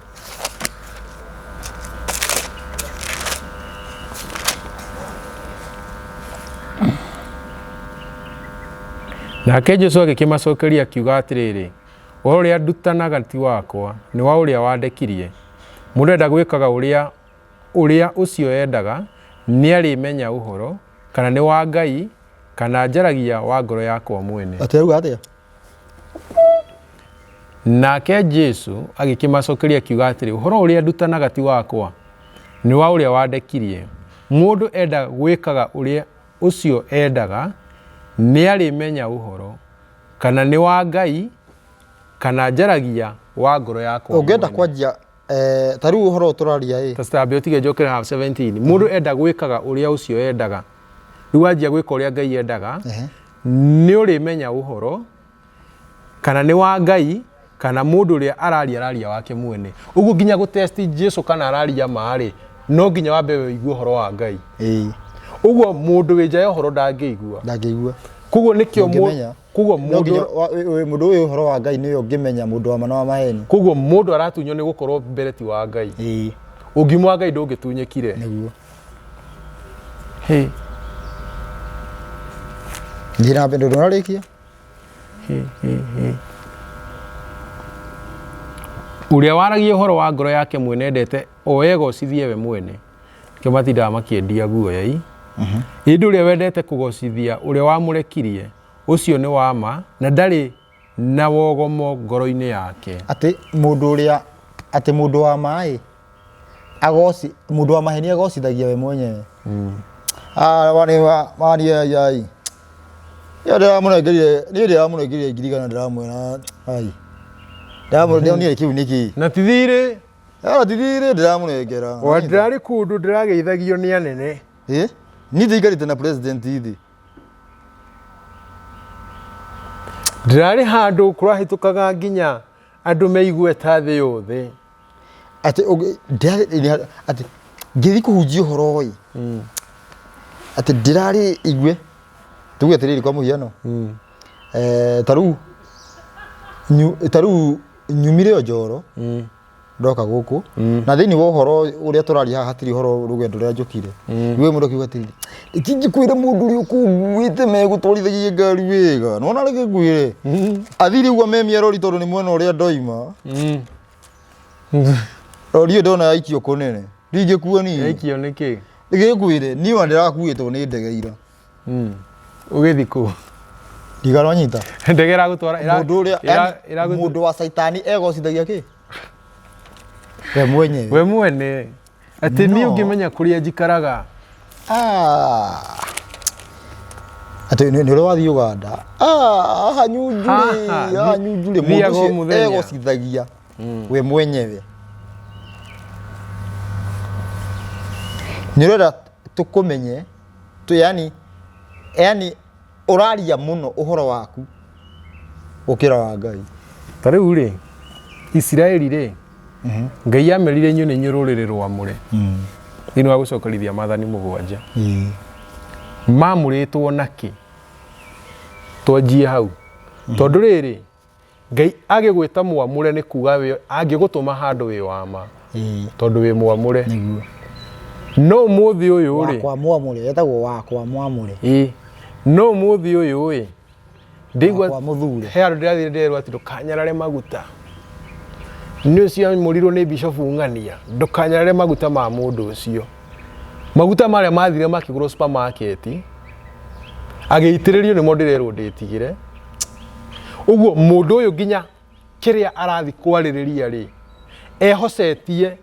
Nake Jesu agĩkĩmacokeria akiuga atĩrĩrĩ, ũhoro ũrĩa ndutanaga ti wakwa, nĩ wa ũrĩa wandekirie. Mũndũ enda gwĩkaga ũrĩa ũrĩa ũcio endaga, nĩarĩmenya ũhoro, kana nĩ wa Ngai, kana njaragia wa ngoro yakwa mwene. Atĩ auga atĩa? Nake Jesu agĩkĩmacokeria akiuga atĩrĩ, ũhoro ũrĩa ndutanaga ti wakwa, nĩ wa ũrĩa wandekirie. Mũndũ enda gwĩkaga ũrĩa ũcio endaga, nĩarĩmenya ũhoro, kana nĩ wa Ngai, kana njaragia wa ngoro yakwa Ũngĩenda mwene. kwanjia Eh, ta rĩu ũhoro ũyũ tũraria ĩ ta tambe ũtige njokere haha 17 mũndũ enda gwĩkaga ũrĩa ũcio endaga rĩu wanjia gwĩka ũrĩa Ngai endaga nĩ ũrĩmenya ũhoro kana nĩ wa Ngai kana mũndũ ũrĩa araria araria wake mwene ũguo nginya gũtesti Jesu kana araria ma-rĩ no nginya wambe ũigue ũhoro wa Ngai ĩĩ ũguo mũndũ wĩ nja ya ũhoro ndangĩigua ndangĩigua koguo nĩkĩo mũ- Ndũngĩmenya. koguo No mũndũ nginya mũndũ ũyũ ũhoro wa Ngai nĩwe ũngĩmenya mũndũ wa ma na wa maheni. Koguo mũndũ aratunywo nĩ gũkorwo mbere ti wa Ngai. Ĩĩ. Ũngiuma wa Ngai ndũngĩtunyĩkire. Nĩguo. Hĩ. Thiĩ na mbere ndũnarĩkia. Hĩ, hĩ, hĩ. Ũrĩa waragia ũhoro wa ngoro yake mwene endete o egocithie we mwene. Nĩkĩo matindaga makĩendia guoya i. Ĩndĩ ũrĩa wendete kũgocithia ũrĩa wamũrekirie, ũcio nĩ wa ma na ndarĩ na wogomo ngoro-inĩ yake. Atĩ mũndũ ũrĩa atĩ mũndũ wa ma ĩ agoci mũndũ wa maheni agocithagia we mwenyewe. Ah, wani wa wani ai ai. Niĩ ndĩramũnengerire niĩ ndĩramũnengerire 100,000 ndĩramwĩra ai. Ndĩramũnengerire kĩu nĩkĩ? Na ti thirĩ. Ah, ti thirĩ ndĩramũnengera. Wa ndĩrarĩ kũndũ ndĩrageithagio nĩ anene. Ĩ? Niĩ ndiikarĩte na president thĩ. Ndĩrarĩ handũ kũrahĩtũkaga nginya Andũ meigue ta thĩ yothe. Atĩ atĩ ngĩthiĩ kũhunjia ũhoro ĩ, atĩ ndĩrarĩ igue, tuge atĩrĩrĩ, kwa mũhiano, ta rĩu ta rĩu nyumire o Njoro, ndoka gũkũ, na thĩinĩ wa ũhoro ũrĩa tũraria haha hatirĩ ũhoro rũgendo rũrĩa njũkire. Rĩu mũndũ akiuga atĩrĩrĩ, reke njĩkwĩre mũndũ ũrĩa ũkũnguĩte megũtwarithagia ngari wega, nĩwona reke ngwĩre athire ũguo memia rori tondũ nĩ mwena ũrĩa ndoima. Rori ĩyo ndona yaikio kũnene ndingĩkua niĩ. Yaikio nĩkĩ? Reke ngwĩre, niĩ ona ndĩrakuĩtwo nĩ ndege ira. Ũgĩthiĩ kũ? Ndigaronyita. Ndege ĩragũtwara Mũndũ ũrĩa yani, mũndũ wa caitani egocithagia kĩ we mwenyewe. We mwene atĩ niĩ No. ũngĩmenya kũrĩa njikaraga. Ah. Atĩ nĩ ũrĩa wathiĩ Uganda. Ah, haha Nyunjurĩ, Haha, haha Nyunjurĩ, mũndũ thiaga o ũcio mũthenya. egocithagia we mwenyewe. Nĩ ũrenda tũkũmenye tu, yani ũraria mũno ũhoro waku gũkĩra wa Ngai. Ta rĩu rĩ, Isiraeli rĩ, Ngai amerire inyuĩ nĩ inyuĩ rũrĩrĩ rwamũre thĩinĩ wa gũcokerithia maathani 7. Mamũrĩtwo nakĩ? Twanjie hau. Tondũ rĩrĩ, Ngai agĩgwĩta mwamũre nĩ kuga angĩgũtũma handũ wĩ wa ma. Tondũ wĩ mwamũre. Nĩguo. No ũmũthĩ ũyũ rĩ, Wakwa mwamũre, etagwo wakwa mwamũre. Ĩĩ. No ũmũthĩ ũyũ ĩ, ndĩigua Wakwa mũthure. He handũ ndĩrathiĩ ndĩrerwo atĩ ndũkanyarare maguta. Nĩ ũcio amũrirwo nĩ Bishofu Ng'ania, ndũkanyarare maguta ma mũndũ ũcio. Maguta marĩa mathire makĩgũrwo supermarket, agĩitĩrĩrio nĩmo ndĩrerwo ndĩtigĩre. Ũguo mũndũ ũyũ nginya kĩrĩa arathi kwarĩrĩria rĩ, ehocetie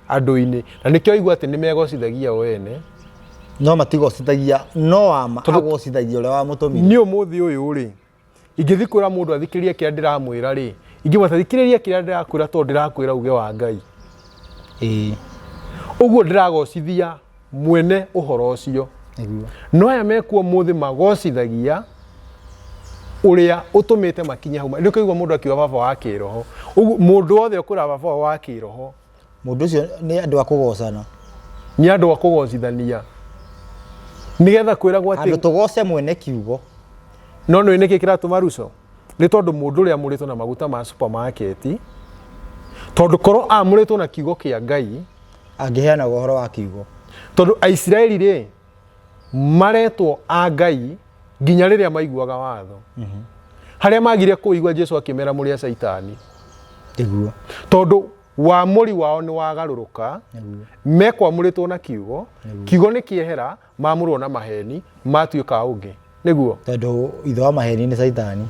andũ-inĩ. Na nĩkĩo aigua atĩ nĩ megocithagia o ene. No matigocithagia, no wama agocithagia ũrĩa wamũtũmire. Niĩ ũmũthĩ ũyũ rĩ, ingĩthiĩ kwĩra mũndũ athikĩrĩrie kĩrĩa ndĩramwĩra rĩ, ingĩmwĩra thikĩrĩria kĩrĩa ndĩrakwĩra tondũ ndĩrakwĩra uge wa Ngai. Ũguo ndĩragocithia mwene ũhoro ũcio. Nĩguo. No aya mekuo ũmũthĩ magocithagia ũrĩa ũtũmĩte makinye hau. Nĩ ũkaigua mũndũ akiuga baba wa kĩroho. Ũguo mũndũ wothe ũkwĩra baba wa kĩroho, Mũndũ ũcio nĩ andũ a kũgocana. Nĩ andũ a kũgocithania. Nĩgetha kwĩragwo atĩ Andũ tũgoce mwene kiugo. No nĩ nĩkĩ kĩratũma ruco? Nĩ tondũ mũndũ ũrĩa amũrĩtwo na maguta ma supermarket, tondũ korwo amũrĩtwo na kiugo kĩa Ngai, angĩheanaga ũhoro wa kiugo. Tondũ Aisiraeli rĩ, maretwo a Ngai nginya rĩrĩa maiguaga watho. Harĩa magire kũigua Jesu akĩmera mũrĩ a Caitani. Nĩguo. Tondũ wamũri wao nĩ wagarũrũka, mekwamũrĩtwo na kiugo, kiugo nĩ kĩehera, mamũrwo na maheni, matuĩka ũngĩ. Nĩguo. Tondũ ithe wa maheni nĩ Caitani.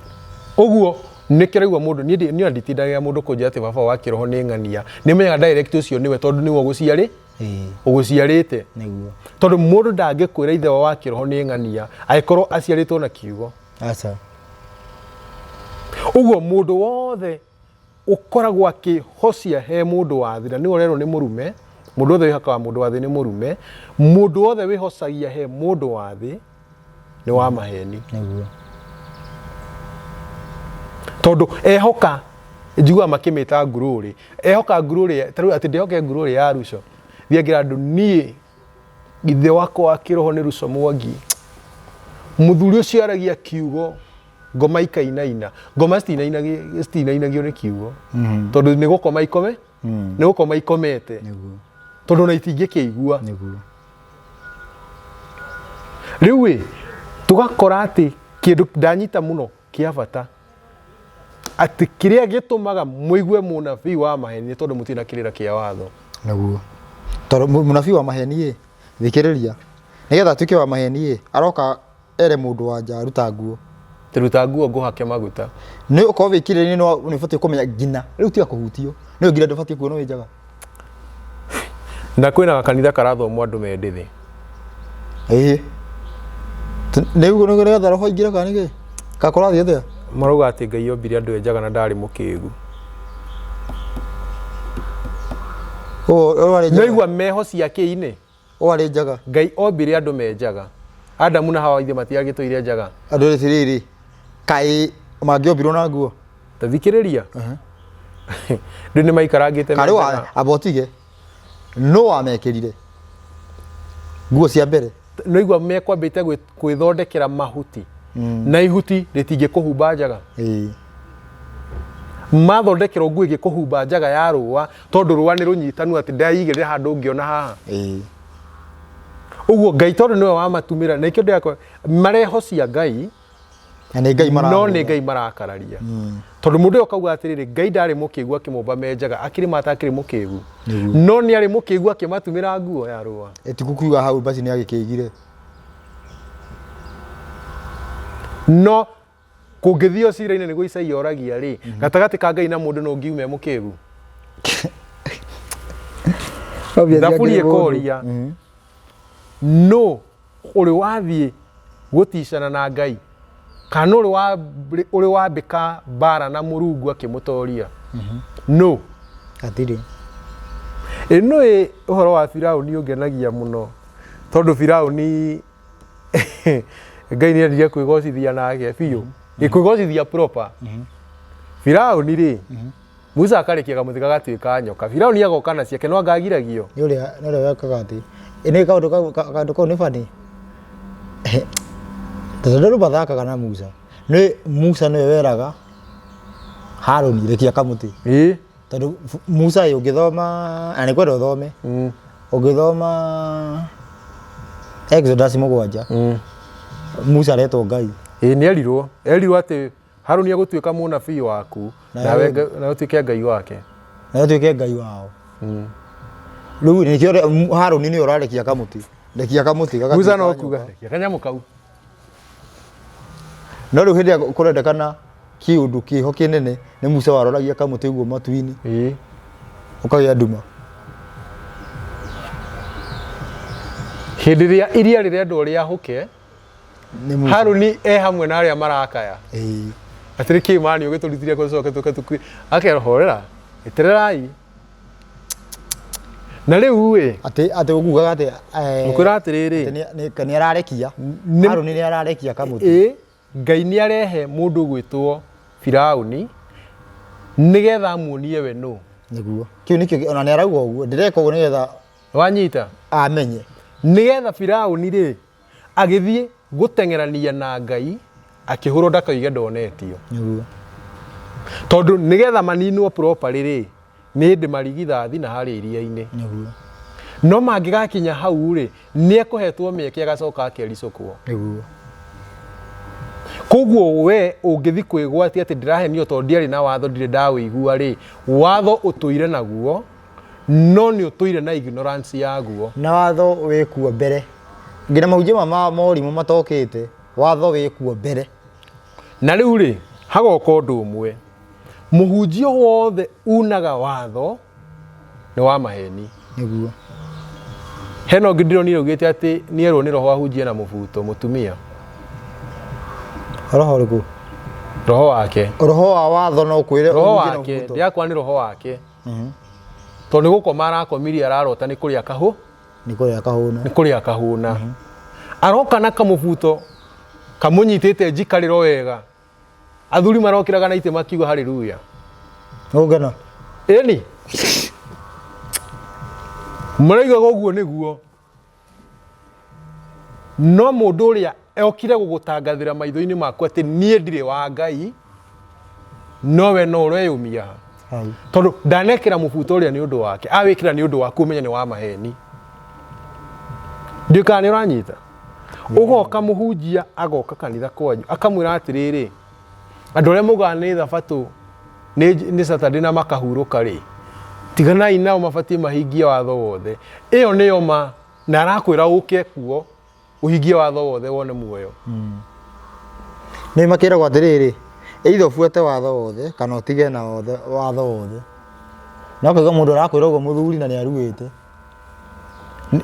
Ũguo nĩ kĩraigua mũndũ, niĩ niĩ nditindagĩra mũndũ kũnjĩra atĩ baba wa kĩroho nĩ ng'ania. Nĩ menyaga direct ũcio nĩwe tondũ nĩwe ũgũciarĩte. Nĩguo. Tondũ mũndũ ndangĩkwĩra ithe wa kĩroho nĩ ng'ania angĩkorwo aciarĩtwo na kiugo. Aca. Ũguo mũndũ wothe ũkoragwo akĩhocia he mũndũ wa thĩ, na nĩwe ũrerwo nĩ mũrume, mũndũ wothe wĩhokaga mũndũ wa thĩ nĩ mũrume, mũndũ wothe wĩhocagia he mũndũ wa thĩ nĩ wa maheni. Nĩguo. Tondũ ehoka, njiguaga makĩmĩta ngurũrĩ, ehoka ngurũrĩ, ta rĩu atĩ ndĩhoke ngurũrĩ ya Ruco, thiĩ ngĩra andũ niĩ ithe wakwa wa kĩroho nĩ Ruco Mwangi. Mũthuri ũcio aragia kiugo ngoma ikainaina. Ngoma citinainagio nĩ kiugo. Tondũ nĩ gũkoma ikome, nĩ gũkoma ikomete. Nĩguo. Tondũ ona itingĩkĩigua. Nĩguo. Rĩu ĩ, tũgakora atĩ kĩndũ ndanyita mũno kĩa bata, atĩ kĩrĩa gĩtũmaga mũigue mũnabii wa maheni nĩ tondũ mũtirĩ na kĩrĩra kĩa watho. Nĩguo. Tondũ mũnabii wa maheni ĩ, thikĩrĩria, nĩgetha atuĩke wa maheni ĩ, aroka ere mũndũ wa nja ruta nguo. Ruta nguo ngũhake maguta. Nĩ ũkorwo wĩ kĩrĩra-inĩ nĩ ũbatiĩ kũmenya nginya rĩu tiga kũhutio, nĩ nginya ndũbatiĩ kuona wĩ njaga. Na kwĩna gakanitha karathomwo andũ me ndĩthĩ. Ĩĩ. Nĩ nĩgetha roho aingĩre kana nĩkĩ? Kana kũrathiĩ atĩa? Marauga atĩ Ngai ombire andũ e njaga na ndarĩ mũkĩgu. Ũũ arĩ njaga. Nĩwaigua meho cia kĩ-inĩ? Ũũ arĩ njaga. Ngai ombire andũ me njaga. Adamu na Hawa ithe matiagĩtũire njaga. Andũ atĩrĩrĩ, kaĩ mangĩombirwo na nguo? Ta thikĩrĩria. Rĩu nĩ maikarangĩte Karĩ wa amba ũtige no wamekĩrire nguo cia mbere. Nĩigua mekwambĩte gwĩthondekera mahuti na ihuti rĩtingĩkũhumba njaga. Mathondekerwo nguo ĩngĩkũhumba njaga ya rũa tondũ rũa nĩ rũnyitanu atĩ ndaigĩrĩra handũ ũngĩona haha. Ũguo Ngai tondũ nĩwe wamatumĩra na ikĩo ndĩrakwa marehocia Ngai Na nĩ Ngai no marahũra. Nĩ Ngai marakararia tondũ mũndũ ũyũ akauga atĩrĩrĩ, Ngai ndarĩ mũkĩgu akĩmũmba me njaga akĩrĩ mata akĩrĩ mũkĩgu. No nĩ arĩ mũkĩgu akĩmatumĩra nguo ya rũa. Ĩtiku kuga hau basi nĩ agĩkĩigire. No kũngĩthio cira-inĩ nĩguo Isaia oragia rĩ, gatagatĩ ka Ngai na mũndũ no ngiume mũkĩgu. Obviously Thaburi akĩrĩ mũndũ. ĩkoria nũ ũrĩ wathiĩ gũticana na Ngai kana ũrĩ wa ũrĩ wambĩka mbara na Mũrungu akĩmũtoria nũ? Hatirĩ. Ĩ nũĩ ũhoro wa Firaũni ũngenagia mũno tondũ Firaũni Ngai nĩ endire kwĩgocithia nake biũ, kwĩgocithia proper. Firaũni rĩ, Musa akarekia kamũtĩ gagatuĩka nyoka. Firaũni agoka na ciake no anga agiragio. Nĩ ũrĩa nĩ ũrĩa wekaga atĩ ĩ nĩ kaũndũ kau kaũndũ kau nĩ funny. Tondũ andũ mathakaga na Musa. Nĩ Musa nĩwe weraga Harũni rekia kamũtĩ. Ĩĩ. Tondũ Musa ĩ ũngĩthoma na nĩ kwenda ũthome. Ũngĩthoma Exodus 7 Musa aretwo Ngai. Ĩĩ nĩ erirwo. Erirwo atĩ Haruni egũtuĩka mũnabii waku nawe nawe ũtuĩke Ngai wake. Nawe ũtuĩke Ngai wao. Rĩu nĩkĩo Haruni nĩwe ũrarekia kamũtĩ. Rekia kamũtĩ gagatuĩka Musa no kuga rekia kanyamũ kau. No rĩu hĩndĩ ĩrĩa kũrendekana kĩũndũ kĩho kĩnene nĩ Musa waroragia kamũtĩ ũguo matu-inĩ. Ĩĩ. Ũkagĩa nduma. Hĩndĩ ĩrĩa iria rĩrendwo rĩahũke Nĩ Musa. Haruni e hamwe na arĩa marakaya. Ĩĩ. Atĩrĩ kĩ mani ũgĩtũrutire kũ coke tũke tũkue. Akerwo horera etererai. Na rĩu ĩ Atĩ atĩ ũkugaga atĩ ngũkwĩra atĩrĩrĩ atĩ nĩ ararekia. Haruni nĩ ararekia kamũtĩ. Ĩ Ngai nĩ arehe mũndũ ũgwĩtwo Firauni nĩgetha amuonie we nũ. Nĩguo. Kĩu nĩkĩo ona nĩ arauga ũguo. Ndĩreka ũguo nĩgetha Wanyita? Amenye. Nĩgetha Firauni rĩ agĩthiĩ gũteng'erania na Ngai akĩhũrwo ndakoige ndonetio. Nĩguo. Tondũ nĩgetha maninwo properly rĩ nĩ hĩndĩ marigithathi na harĩa iria-inĩ. Nĩguo. No mangĩgakinya hau rĩ nĩ ekũhetwo mĩeke agacoka akericũkwo. Nĩguo. Koguo we ũngĩthi kwĩgwatia atĩ ndĩrahenio tondũ ndiarĩ na watho ndirĩ ndawĩigua rĩ, watho ũtũire naguo no nĩ ũtũire na ignorance yaguo. Na watho wĩkuo mbere. Nginya mahunjio ma morimũ matokĩte, watho wĩkuo mbere. Na rĩu rĩ, hagoka ũndũ ũmwe. Mũhunjia wothe unaga watho nĩ wa maheni. Nĩguo. Hena ũngĩ ndĩronire augĩte atĩ nĩerwo nĩ roho ahunjie na mũbuto mũtumia. Roho ũrĩkũ? Roho wake. Roho wa watho no ũkwĩre Roho ũhunjie na wake, mũbuto. ndĩrakwa nĩ roho wake. Tondũ nĩ gũkoma arakomirie ararota nĩ kũrĩa kahũ. Nĩ kũrĩa kahũna. Nĩ kũrĩa kahũna. Aroka na kamũbuto kamũnyitĩte njikarĩro wega. Athuri marokĩraga na itĩ makiuga haleluya. Ũngena. Ĩni. Maraugaga ũguo nĩguo. No mũndũ ũrĩa okire gũgũtangathĩra maitho-inĩ maku atĩ niĩ ndirĩ wa Ngai, nowe no ũreyũmia. Tondũ ndanekĩra mũbuto ũrĩa nĩ ũndũ wake, awĩkĩra nĩ ũndũ waku ũmenye nĩ wa maheni. Ndiũĩ kana nĩ ũranyita. Ũgoka mũhunjia agoka kanitha kwanyu akamwĩra atĩrĩrĩ, andũ arĩa maugaga nĩ thabatũ nĩ Saturday na makahurũka rĩ, tiganai nao mabatiĩ mahingie watho wothe. Ĩyo nĩyo ma, na arakwĩra ũke kuo ũhingie watho wothe wone muoyo. Nĩ makĩragwo atĩrĩrĩ, either ũbuate watho wothe kana ũtige na watho wothe. Na ũkaigua mũndũ arakwĩra ũguo mũthuri na nĩ aruĩte.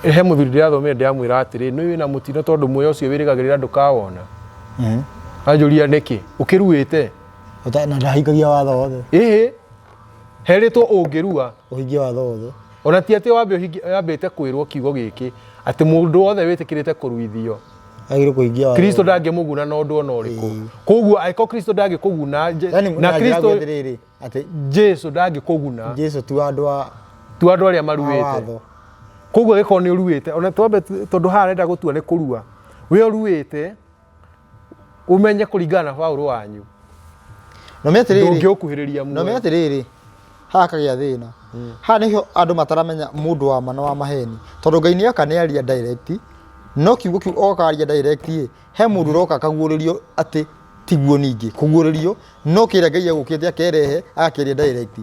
He mũthuri ndĩrathomire ndĩramwĩra atĩrĩ, nĩ wĩna mũtino tondũ muoyo ũcio wĩrĩgagĩrĩra ndũkawona. Anjũria nĩkĩ? Ũkĩruĩte? Na ndahingagia watho wothe. Ĩhĩ, herĩtwo ũngĩrua. Ũhingie watho wothe. Ona ti atĩ wambe ũhingie, wambĩte kwĩrwo kiugo gĩkĩ, atĩ mũndũ wothe wĩtĩkĩrĩte kũruithio, Agĩrĩirwo kũhingia watho. Kristo ndangĩmũguna na ũndũ ona ũrĩkũ. Koguo angĩkorwo Kristo ndangĩkũguna Yani na Kristo atĩrĩrĩ atĩ Jesu ndangĩkũguna Jesu tu andũ a tu andũ arĩa a maruĩte. watho. Koguo angĩkorwo nĩ ũruĩte ona twambe tondũ haha arenda gũtua nĩ kũrua, we ũruĩte ũmenye kũringana na Paũlũ wanyu No me atĩrĩrĩ ndũngĩũkuhĩrĩria no me muoyo. atĩrĩrĩ haha kagĩa thĩna haha nĩho andũ mataramenya mũndũ wa ma na wa maheni tondũ Ngai nĩ oka nĩ aria direct no kiugo kĩu oka aria direct ĩ he mũndũ ũroka akaguũrĩrio atĩ tiguo ningĩ kũguũrĩrio no kĩrĩa Ngai egũkĩte akerehe agakĩaria direct.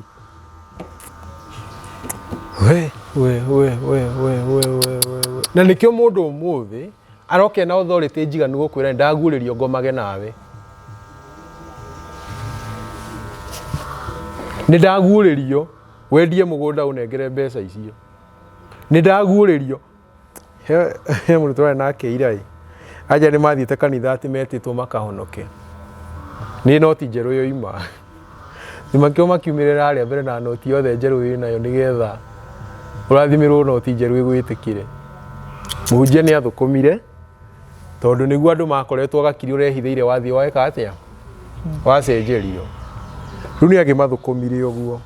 We we we we we we we we we. Na nĩkĩo mũndũ ũmũthĩ aroka ena authority njiganu gũkwĩra nĩndaguũrĩrio ngomage nawe. Nĩndaguũrĩrio wendie mũgũnda ũnengere mbeca icio. Nĩndaguũrĩrio he he mũndũ twarĩ nake ira ĩ anja nĩ mathiĩte kanitha atĩ metĩtwo makahonoke nĩ noti njerũ yoima nĩmakĩo makiumĩrĩra harĩa mbere na noti yothe njerũ wĩnayo nĩgetha ũrathimĩrwo noti njerũ ĩgwĩtĩkĩre. Mũhunjia nĩ athũkũmire tondũ nĩguo andũ makoretwo gakiri ũrehithĩire wathiĩ weka atĩa wacenjerio. Rĩu nĩ angĩmathũkũmire ũguo.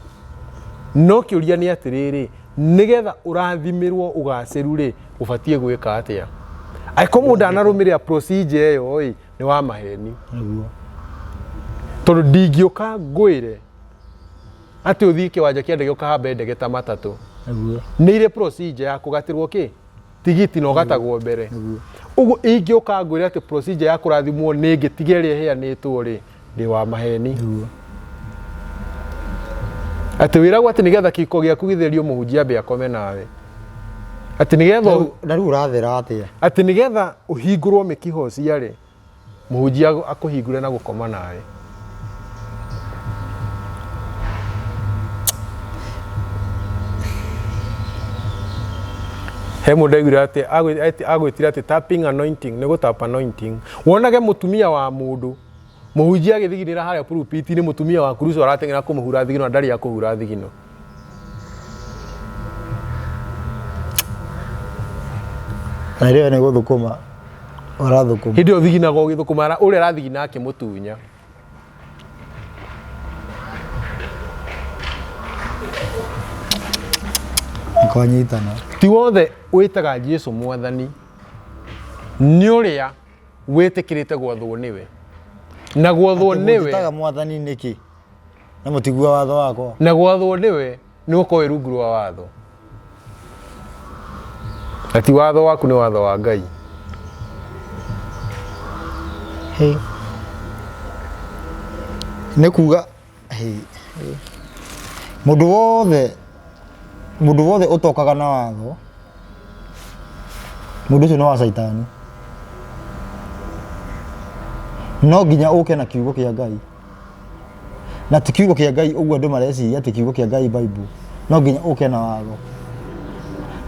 No kĩũria nĩ atĩrĩrĩ, nĩgetha ũrathimĩrwo ũgacĩru rĩ, ũbatiĩ gwĩka atĩa? Angĩkorwo mũndũ ndanarũmĩrĩra procedure ĩyo ĩ, nĩ wa maheni. Nĩguo. Tondũ ndingĩũka ngwĩre atĩ ũthiĩ kĩwanja kĩa ndege ũkahambe ndege ta matatũ. Nĩguo. Nĩ irĩ procedure ya kũgatĩrwo kĩ? Tigiti na ũgatagwo mbere. Nĩguo. Ũguo ingĩũka ngwĩre atĩ procedure ya kũrathimwo nĩ ĩngĩ tiga ĩrĩa ĩheanĩtwo rĩ, ndĩ wa maheni. Nĩguo. Atĩ wĩragwo atĩ nĩgetha kĩhiko gĩaku gĩtherio mũhunjia ambe akome nawe. Atĩ nĩgetha Na rĩu ũrathera atĩa? Atĩ nĩgetha ũhingũrwo mĩkiha ũciare, mũhunjia akũhingũre na gũkoma nawe. He mũndũ aiguire atĩ agwĩtire atĩ tapping anointing, nĩ gũtap anointing. Wonage mũtumia wa mũndũ, mũhunjia agĩthiginĩra harĩa pulpit-inĩ, mũtumia wa kuruco arateng'era kũmũhura thigino na ndarĩ akũhura thigino. Na rĩo nĩ gũthũkũma ũrathũkũma. Hĩndĩ ĩyo thiginaga ũgĩthũkũma, ũrĩa arathigina akĩmũtunya. Nĩkwanyitana. Ti wothe wĩtaga Jesu mwathani nĩ ũrĩa wĩtĩkĩrĩte gwathwo nĩwe. Na gwathwo Atĩ nĩwe mũnjĩtaga mwathani nĩkĩ? Na mũtigua watho wakwa. Na gwathwo nĩwe nĩ gũkorwo wĩ rungu rwa watho. Na ti watho waku nĩ watho wa Ngai. Hey. Nĩ kuga hey. Mũndũ wothe mũndũ wothe ũtokaga na watho mũndũ ũcio nĩ wa caitani. No nginya ũke na kiugo kĩa Ngai. Na ti kiugo kĩa Ngai ũguo andũ mareciria atĩ kiugo kĩa Ngai Bible. No nginya ũke na watho.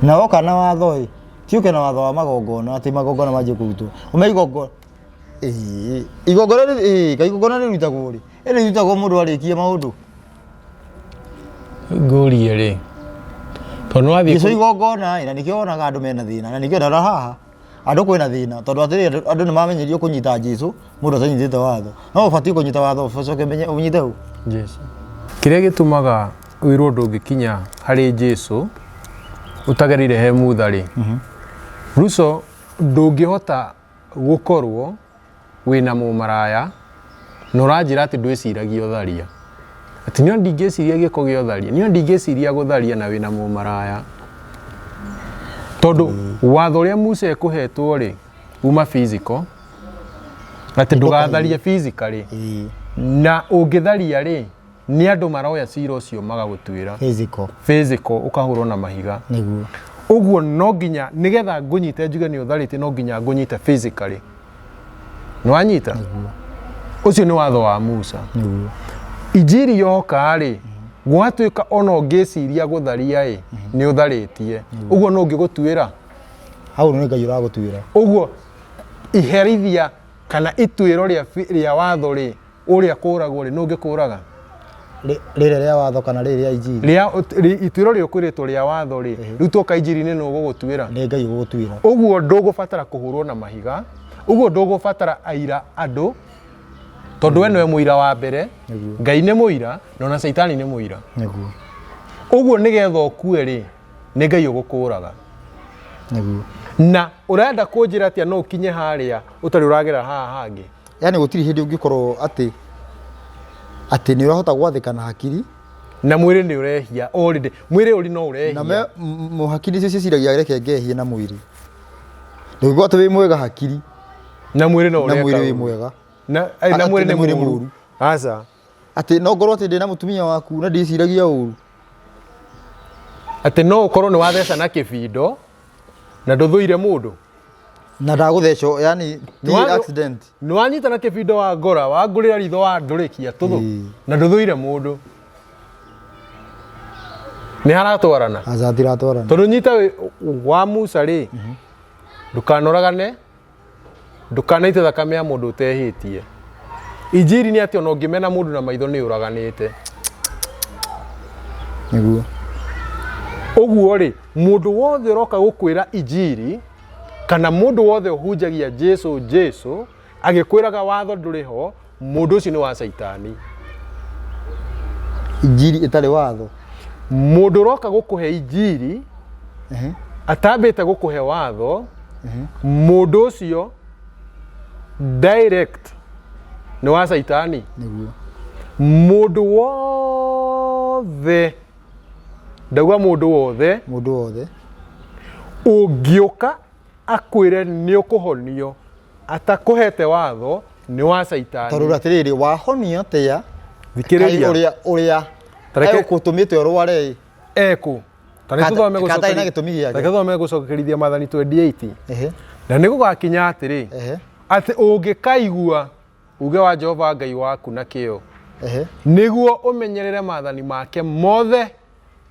Na woka na watho ĩ, ti ũke na watho wa magongona atĩ magongona manjie kũrutwo. Ũmenye igongona ĩĩ igongona ĩĩ kaĩ igongona rĩrutagwo rĩ? Rĩrutagwo mũndũ arĩkia maũndũ. Ngũrie rĩ, tondũ nĩ wathiĩ Jesu igongona ĩ, na nĩkĩo wonaga andũ mena thĩna, na nĩkĩo ndona haha andũ kwĩna thĩna tondũ atĩrĩrĩ andũ andũ nĩ mamenyerio kũnyita Jesu mũndũ atanyitĩte watho. No ũbatiĩ kũnyita watho ũcoke ũmenye ũnyite ũ? Jesu. Kĩrĩa gĩtũmaga wĩrwo ndũngĩkinya harĩ Jesu ũtagereire he Mutha rĩ, Ruco ndũngĩhota gũkorwo wĩna mũmaraya na ũranjĩra atĩ ndwĩciragia ũtharia. Atĩ niĩ ndingĩciria gĩko gĩa ũtharia, niĩ ndingĩciria gũtharia na wĩna mũmaraya. Tondũ watho ũrĩa Musa ekũhetwo rĩ, uma physical, atĩ ndũgatharie physically, na ũngĩtharia rĩ, nĩ andũ maroya cira ũcio magagũtuĩra. Physical. Physical, ũkahũrwo na mahiga. Nĩguo. Ũguo no nginya, nĩgetha ngũnyite njuge nĩ ũtharĩtie no nginya ngũnyite physically. Nĩ wanyita? Nĩguo. Ũcio nĩ watho wa Musa. Nĩguo. Injiri yoka rĩ, gwatuĩka ona ũngĩciria gũtharia ĩ, nĩ ũtharĩtie. Ũguo nũ ũngĩgũtuĩra? Hau nĩ Ngai ũragũtuĩra. Ũguo iherithia kana ituĩro rĩa watho rĩ, ũrĩa kũragwo rĩ, nũ ũngĩkũraga? Rĩrĩa rĩa watho kana rĩrĩ rĩa injiri? Ituĩro rĩrĩa ũkwĩrĩtwo rĩa watho rĩ, rĩu tuoka injiri-inĩ nũ ũgũgũtuĩra? Nĩ Ngai ũgũgũtuĩra. Ũguo ndũgũbatara kũhũrwo na mahiga, Ũguo ndũgũbatara aira andũ, tondũ we nĩwe mũira wa mbere. Nĩguo. Ngai nĩ mũira, na ona Caitani nĩ mũira. Nĩguo. Ũguo nĩgetha ũkue rĩ, nĩ Ngai ũgũkũraga. Nĩguo. Na ũrenda kũnjĩra atĩa no ũkinye harĩa ũtarĩ ũragera haha hangĩ? Yani gũtirĩ hĩndĩ ũngĩkorwo atĩ atĩ nĩ ũrahota gwathĩka na hakiri. Na mwĩrĩ nĩ ũrehia already. Mwĩrĩ ũri no ũrehia. Na me hakiri icio ciciragia reke ngehie na mwĩrĩ. Ndũngĩkorwo atĩ wĩ mwega hakiri. Na mwĩrĩ no Na ũreka mwĩrĩ wĩ ũru. mwega. Na, na Atĩ mwĩrĩ na nĩ mwĩrĩ mũru. mũru. Aca. Atĩ no ngorwo atĩ ndĩ na mũtumia waku na ndiciragia ũru. Atĩ no ũkorwo nĩ watheca na kĩbindo na ndũthũire mũndũ. Na ndagũthecwo, yani ti accident. Nĩ wanyita na kĩbindo wa ngora, wangũrĩra ritho wa ndũrĩkia tũthũ Ĩĩ. na ndũthũire mũndũ. Nĩ haratwarana. Aca hatiratwarana. Tondũ nyita wa Musa rĩ, ndũkanoragane, ndũkanaite thakame ya mũndũ ũtehĩtie. Injiri nĩ atĩ ona ũngĩmena mũndũ na maitho nĩ ũraganĩte. Nĩguo. Ũguo rĩ, mũndũ wothe ũroka gũkwĩra injiri, kana mũndũ wothe ũhunjagia Jesu Jesu, agĩkwĩraga watho ndũrĩ ho, mũndũ ũcio nĩ wa Caitani. Injiri ĩtarĩ watho. Mũndũ ũroka gũkũhe injiri, atambĩte gũkũhe watho, mũndũ ũcio direct nĩ wa Caitani. Nĩguo. Mũndũ wothe, ndauga mũndũ wothe, Mũndũ wothe ũngĩũka akwĩre nĩ ũkũhonio atakũhete watho, nĩ wa Caitani. Tondũ atĩrĩrĩ, wahonio atĩa? Thikĩrĩria. Ũrĩa ũrĩa Tareke- egũkũtũmĩte ũrware Ekũ. Ta nĩ Kata- tũthome kata ina gũcokeria- gĩtũmi gĩake. Reke tũthome gũcokerithia Maathani 28. Ehe. Na nĩ gũgakinya atĩrĩ, Ehe. atĩ ũngĩkaigua uge wa Jehova Ngai waku na kĩyo, Ehe. nĩguo ũmenyerere maathani make mothe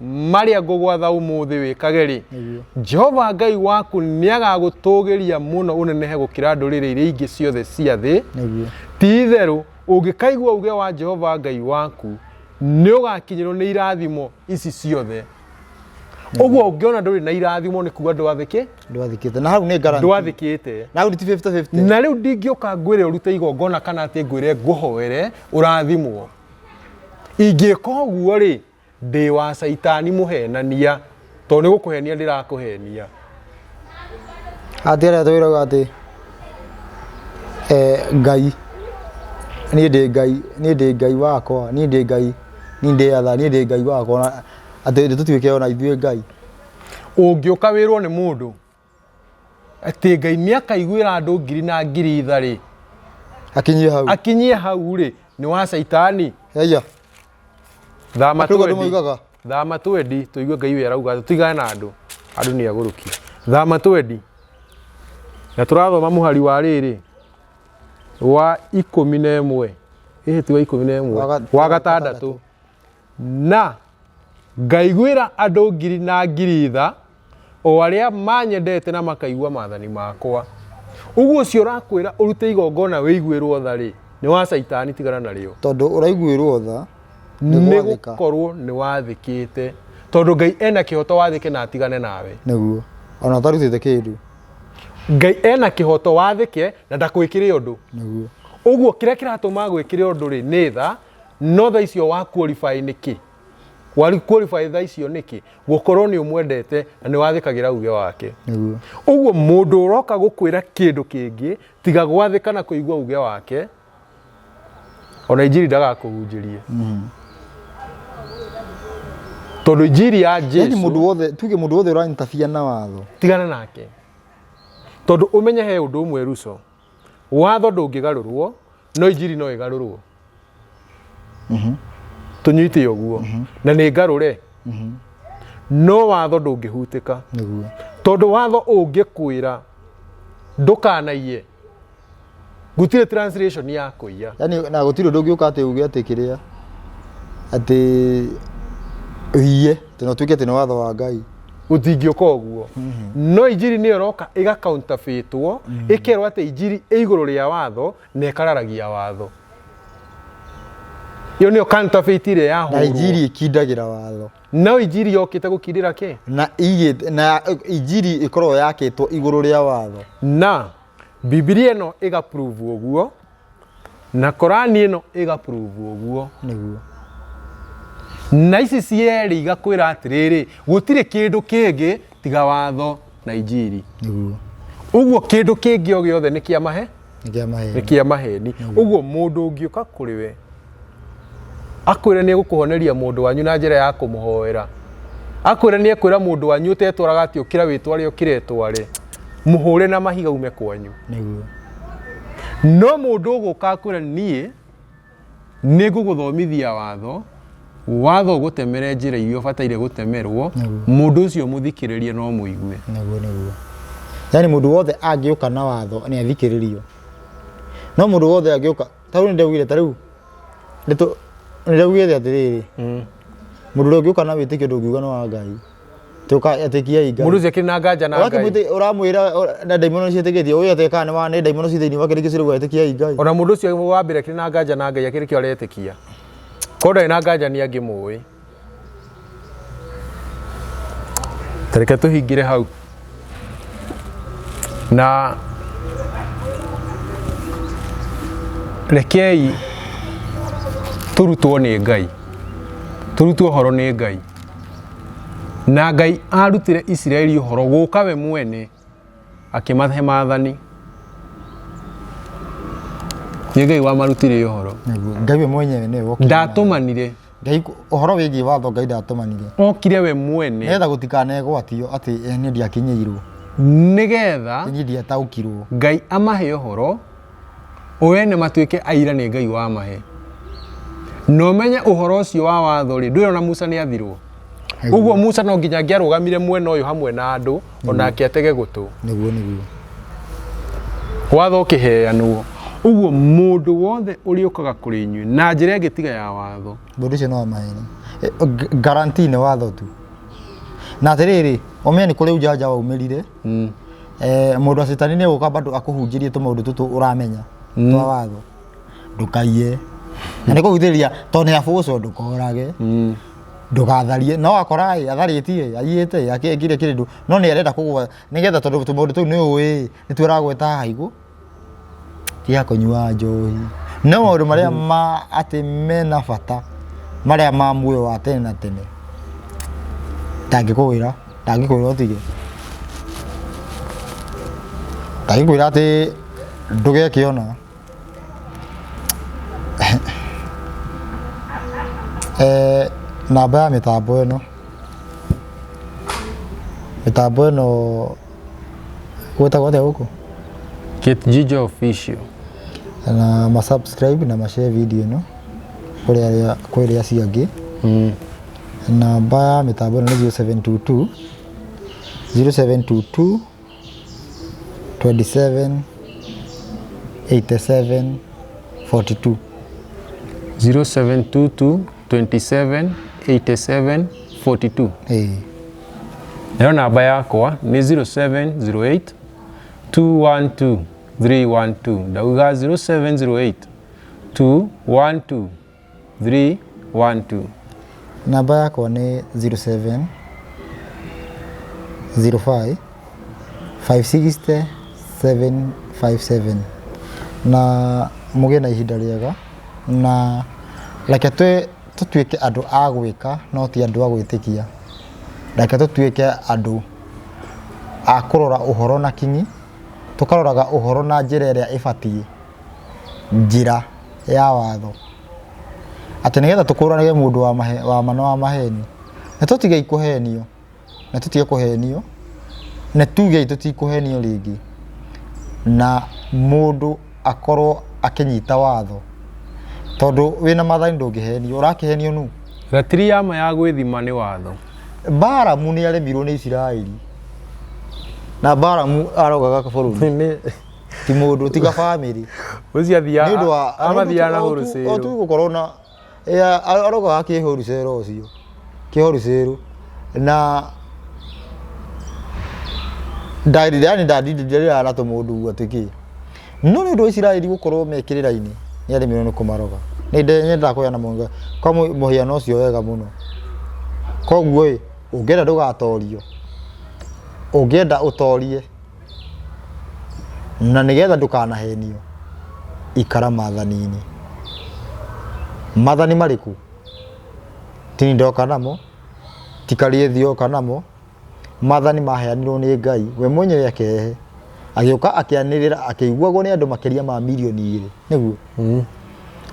marĩa ngũgwatha ũmũthĩ wĩkage rĩ, Nĩguo. Jehova Ngai waku nĩagagũtũgĩria mũno ũnenehe gũkĩra ndũrĩrĩ iria ingĩ ciothe cia thĩ. Nĩguo. Ti-itherũ ũngĩkaigua uge wa Jehova Ngai waku, nĩ ũgakinyĩrwo nĩ irathimo ici ciothe. Ũguo ũngĩona ndũrĩ na irathimo nĩ kuga ndwathĩkĩ? Ndwathĩkĩte. Na hau nĩ guarantee. Ndwathĩkĩte. Na hau nĩ ti 50-50. Na rĩu ndingĩũka ngwĩre ũrute igongona kana atĩ ngwĩre ngũhoere ũrathimwo. Ingĩka ũguo rĩ, ndĩ wa Caitani mũhenania, tondũ nĩ gũkũhenia ndĩrakũhenia. Atĩ arĩa twĩraga atĩ Ngai, niĩ ndĩ Ngai, niĩ ndĩ Ngai wakwa, niĩ ndĩ Ngai, niĩ ndĩ atha, niĩ ndĩ Ngai wakwa, na atĩ tũtuĩke ona ithuĩ Ngai. Ũngĩũka wĩrwo nĩ mũndũ atĩ Ngai nĩ akaiguĩra andũ ngiri na ngiri tha rĩ, Akinyie hau. Akinyie hau rĩ, nĩ wa Caitani. Eya. Thama Akĩuga twendi. ndũmoigaga. Thama twendi tũigue Ngai we arauga atĩ tũtigane na andũ. Andũ nĩ agũrũki. Thama twendi. Na tũrathoma mũhari wa rĩrĩ wa 11. Ĩhĩ ti wa 11. Wa gatandatũ. Na ngaiguĩra andũ ngiri na ngiri tha, o arĩa manyendete na makaigua maathani makwa. Ũguo ũcio ũrakwĩra ũrute igongona wĩiguĩrwo tha rĩ, nĩ wa Caitani, tigana narĩo. Tondũ ũraiguĩrwo tha nĩ Nĩ gwathĩka. gũkorwo nĩ wathĩkĩte. Tondũ Ngai ena kĩhoto wathĩke na atigane nawe. Nĩguo. Ona ũtarutĩte kĩndũ. Ngai ena kĩhoto wathĩke na ndakwĩkĩre ũndũ. Nĩguo. Ũguo kĩrĩa kĩratũma agwĩkĩre ũndũ rĩ, nĩ tha, no tha icio wa qualify nĩkĩ? Wa qualify tha icio nĩkĩ? Gũkorwo nĩ ũmwendete na nĩ wathĩkagĩra uge wake. Nĩguo. Ũguo mũndũ ũroka gũkwĩra kĩndũ kĩngĩ tiga gwathĩka na kũigua uge wake, ona injiri ndagakũhunjĩrie. Tondũ injiri ya Yaani Jesu mũndũ wothe, tuge mũndũ wothe ũrainterfere na watho. Tigana nake. Tondũ ũmenye he ũndũ ũmwe Ruco. Watho ndũngĩgarũrwo, no injiri no ĩgarũrwo. Tũnyite ũguo. Na nĩ ngarũre. No watho ndũngĩhutĩka. Nĩguo. Tondũ watho ũngĩkwĩra ndũkanaiye, gũtirĩ translation ya kũiya. Yaani na gũtirĩ ũndũ ũngĩũka atĩ uge atĩ kĩrĩa atĩ ũiye, atĩ no tuĩke atĩ nĩ watho wa Ngai. Gũtingĩũka ũguo. No injiri nĩyo ĩroka ĩga counterfeitwo, ĩkerwo atĩ injiri ĩ igũrũ rĩa watho na ĩkararagia watho. Ĩyo nĩyo counterfeit ĩrĩa Na yahũrwo. injiri ĩkindagĩra watho. No injiri yokĩte gũkindĩra kĩ? Na igĩte, na injiri ĩkoragwo yakĩtwo igũrũ rĩa watho. Na Bibilia ĩno ĩga prove ũguo na Korani ĩno ĩga prove ũguo. Nĩguo. Na ici cierĩ igakwĩra atĩrĩrĩ, gũtirĩ kĩndũ kĩngĩ tiga watho na injiri. Nĩguo. Ũguo kĩndũ kĩngĩ o gĩothe nĩ kĩa mahe Nĩ kĩa maheni. Nĩ kĩa maheni. Ũguo mũndũ ũngĩũka kũrĩ we akwĩre nĩ egũkũhoneria mũndũ wanyu na njĩra ya kũmũhoera, akwĩre nĩ ekwĩra mũndũ wanyu ũtetwaraga atĩ ũkĩra wĩtware ũkĩra etware, mũhũre na mahiga ume kwanyu. Nĩguo. No mũndũ ũgũka akwĩre niĩ nĩ ngũgũthomithia watho, watho ũgũtemere njĩra iria ũbataire gũtemerwo, mũndũ ũcio mũthikĩrĩrie no mũigue. Nĩguo nĩguo. Yaani mũndũ wothe angĩũka na watho nĩ athikĩrĩrio. No mũndũ wothe angĩũka, ta rĩu nĩ ndaugire ta rĩu nĩ ndaugire atĩrĩrĩ, mũndũ ũrĩa ũngĩũka na wĩtĩkio ndũngiuga nĩ wa Ngai. Tũka ĩtĩkiai Ngai. Mũndũ ũcio akĩrĩ na nganja na Ngai. Ũramwĩra na ndaimono ciĩtĩkĩtie ũyũ atĩ kana nĩ wa nĩ ndaimono ci thĩinĩ wake nĩkĩo cirauga ĩtĩkiai Ngai. Ona mũndũ ũcio wa mbere akĩrĩ na nganja na Ngai akĩrĩ kĩo aretĩkia. Korwo ndarĩ na nganja nĩ angĩmũĩ. Ta reke tũhingĩre hau. Na rekei tũrutwo nĩ Ngai. Tũrutwo ũhoro nĩ Ngai. Na Ngai arutire Isiraeli ũhoro gũka we mwene akĩmahe maathani. Nĩ Ngai wamarutire ũhoro. Nĩguo. Ngai we mwenyewe nĩwe wokire. Ndatũmanire. Ngai ũhoro wĩgiĩ watho Ngai ndatũmanire. Okire we mwene. Nĩgetha gũtikanegwatio atĩ eh, niĩ ndiakinyĩirwo. Nĩgetha Niĩ ndiataũkirwo. Ngai amahe ũhoro o ene matuĩke aira nĩ Ngai wamahe. Na ũmenye ũhoro ũcio wa watho rĩ, ndũrĩ ona Musa nĩ athirwo. Ũguo Musa no nginya angĩarũgamire mwena ũyũ hamwe na andũ onake atege gũtũ. Nĩguo nĩguo. Watho ũkĩheanwo. Ũguo mũndũ wothe ũrĩũkaga kũrĩ inyuĩ na njĩra ĩngĩ tiga ya watho. Mũndũ ũcio nĩ wa maheni. Eh, Guarantee nĩ watho tu. Na atĩrĩrĩ, ũmenye nĩ kũrĩ ujanja waumĩrire. Eh, mũndũ wa cetani nĩ egũka bado akũhunjĩrie tũmaũndũ tũtũ ũramenya twa watho. Ndũkaiye. Na nĩ kũhunjĩria tondũ nĩ abũcwo ndũkorage. Ndũgatharie. No akora ĩ atharĩtie aiyĩte akĩkire kĩndũ no nĩ arenda kũgwa nĩgetha tondũ tũmaũndũ tũu nĩ ũĩ nĩtuo aragweta haha igũ. Tiga kũnyua njohi. No maũndũ marĩa ma atĩ mena bata marĩa ma muoyo wa tene na tene ndangĩkũĩra ndangĩkwĩra ũtige. Ndangĩkwĩra atĩ ndũgeke ũna. Eh, namba ya mĩtambo ĩno mĩtambo ĩno gwĩtagwo atĩa gũkũ? Kate Jijo Official. Na ma subscribe na ma share video ĩno kũrĩ arĩa kwĩ acio angĩ. Namba ya mĩtambo ĩno nĩ 0722 0722 27 87 42. 0722 27 87 42. Ĩĩ. Nayo namba yakwa nĩ 0708 212 312. Ndauga 0708 212 312. Namba yakwa nĩ 07 05 560 757 na mũgĩe na ihinda rĩega na reke tũtuĩke andũ a gwĩka no ti andũ a gwĩtĩkia. Reke tũtuĩke andũ a kũrora ũhoro na kinyi, tũkaroraga ũhoro na njĩra ĩrĩa ĩbatiĩ, njĩra ya watho. Atĩ nĩgetha tũkũranage mũndũ wa mahe, wa ma na wa maheni. Na tũtigei kũhenio, na tũtige kũhenio, na tugei tũtikũhenio rĩngĩ. Na mũndũ akorwo akĩnyita watho. Tondũ wĩna maathani ndũngĩhenio, ũrakĩhenio nũ? Ratiri ya ma ya gwĩthima nĩ watho. Balamu nĩ aremirwo nĩ Isiraeli. Na Balamu arogaga bũrũri. Ti mũndũ, tiga bamĩrĩ. Ũcio athiaga Nĩ ũndũ wa amathiaga na o tu hũrũcĩrũ. gũkorwo na arogaga kĩhũrucero ũcio. Kĩhũrucero. Na ndarĩ yani ndarĩ na tũmũndũ atĩ kĩ. No nĩ ũndũ wa Isiraeli gũkorwo me kĩrĩra-inĩ nĩ aremirwo nĩ kũmaroga. Nĩ nyendaga kũheana kwa mũhiano ũcio wega mũno. Koguo ĩ, ũngĩenda ndũgatorio, ũngĩenda ũtorie, Na nĩgetha ndũkanahenio, ikara maathani-inĩ. Maathani marĩkũ? Ti ndoka namo, ti Karĩethi oka namo, maathani maheanirwo nĩ Ngai we mwenyewe akĩrehe, agĩũka akĩanĩrĩra akĩiguagwo nĩ andũ makĩria ma mirioni igĩrĩ, nĩguo?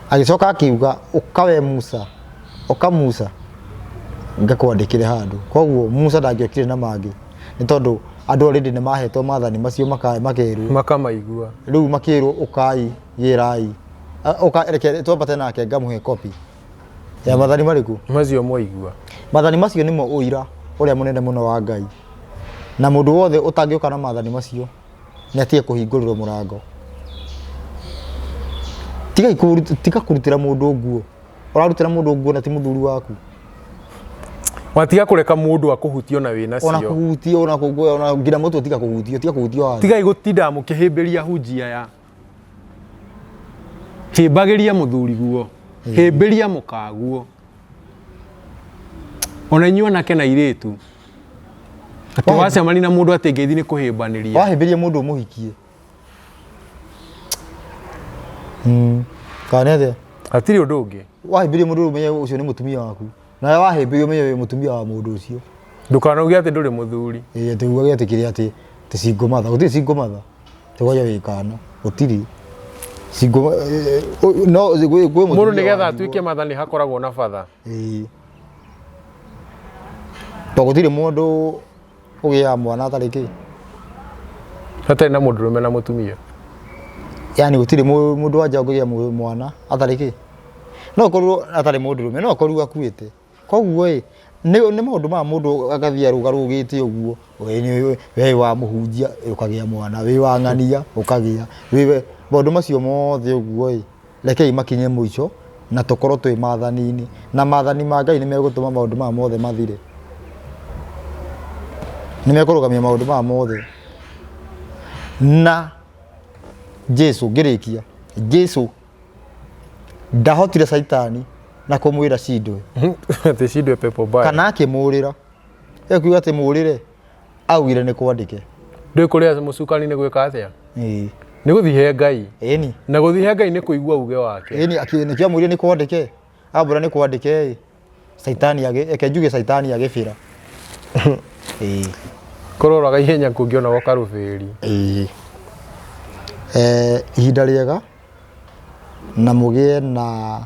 Agĩcoka akiuga ũka we Musa, ũka Musa ngakwandĩkĩre handũ. Koguo Musa ndangĩokire na mangĩ nĩ tondũ andũ already nĩ mahetwo maathani macio makerwo Makamaigua. Rĩu makĩrwo ũkai gĩrai, ũka reke twambate nake ngamũhe copy ya maathani marĩkũ? Macio mwaigua. Maathani macio nĩmo ũira ũrĩa mũnene mũno wa Ngai, na mũndũ wothe ũtangĩũka na maathani macio nĩ atige kũhingũrĩrwo mũrango. Tiga tiga kũrutĩra mũndũ nguo, ũrarutĩra mũndũ nguo na ti mũthuri waku. Watiga kũreka mũndũ akũhutie ona wĩ ona nacio. Kũhutio ona kũguo ona nginya mũtwe tiga kũhutio, tiga kũhutio handũ. Tigai gũtinda mũkĩhĩmbĩria hunjia ya. Hĩmbagĩria mũthuri guo. Hĩmbĩria mũkaguo. Ona inyuĩ anake na airĩtu. Atĩ wacemania na mũndũ atĩ ngeithi nĩ kũhĩmbanĩria. Wahĩmbĩria mũndũ ũmũhikie. Kana nĩ atĩa? Hatirĩ ũndũ ũngĩ. Wahĩmbĩria mũndũ ũmenye ũcio nĩ mũtumia waku. Nawe wahĩmbĩria ũmenye wĩ mũtumia wa mũndũ ũcio. Ndũkanauge atĩ ndũrĩ mũthuri. Ĩĩ atĩ ugage atĩ kĩrĩa atĩ atĩ single mother. Gũtirĩ single mother. Tũgaya wĩ kana. Gũtirĩ. Single no gwĩ gwĩ Mũndũ mũtumia nĩgetha wa atuĩke mother nĩ hakoragwo na batha. Ĩĩ. To gũtirĩ mũndũ ũgĩaga mwana atarĩ kĩ. Hatarĩ na mũndũrũme na mũtumia. Yani gũtirĩ mũndũ wa nja ũngĩgĩa mwana atarĩ kĩ. No ũkorwo atarĩ mũndũrũme, no akorwo akuĩte. Koguo ĩ, nĩ maũndũ maya mũndũ agathiĩ arũgarũgĩte ũguo, we wĩ wa mũhunjia ũkagĩa mwana, wĩ wa ng'ania ũkagĩa, maũndũ macio mothe ũguo ĩ, rekei makinye mũico na tũkorwo twĩ maathani-inĩ. Na maathani ma Ngai nĩ megũtũma maũndũ maya mothe mathire. Nĩ mekũrũgamia maũndũ maya mothe. Na Jesu, ngĩrĩkia, Jesu ndahotire Caitani na kũmwĩra cindwe. Atĩ cindwe pepo mbaya. Kana akĩmũrĩra. Ekuga atĩ mũrĩre, augire nĩ kwandĩke. Ndũĩ kũrĩa mũcukani nĩ gwĩka atĩa? Ĩĩ. Nĩ gũthiĩ he Ngai. Ĩni. Na gũthiĩ he Ngai nĩ kũigua uge wake. Ĩni, nĩkĩo amwĩrire nĩ kwandĩke. Ambũra nĩ kwandĩke ĩ. Caitani agĩ, reke njuge Caitani agĩbĩra. Ĩĩ. Kũroraga ihenya kũngĩonagwo karũbĩri. Ĩĩ. Eh, ihinda rĩega na mũgĩe na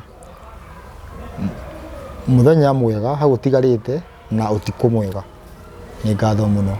mũthenya mwega hau ũtigarĩte na ũtukũ mwega. Nĩ ngatho mũno.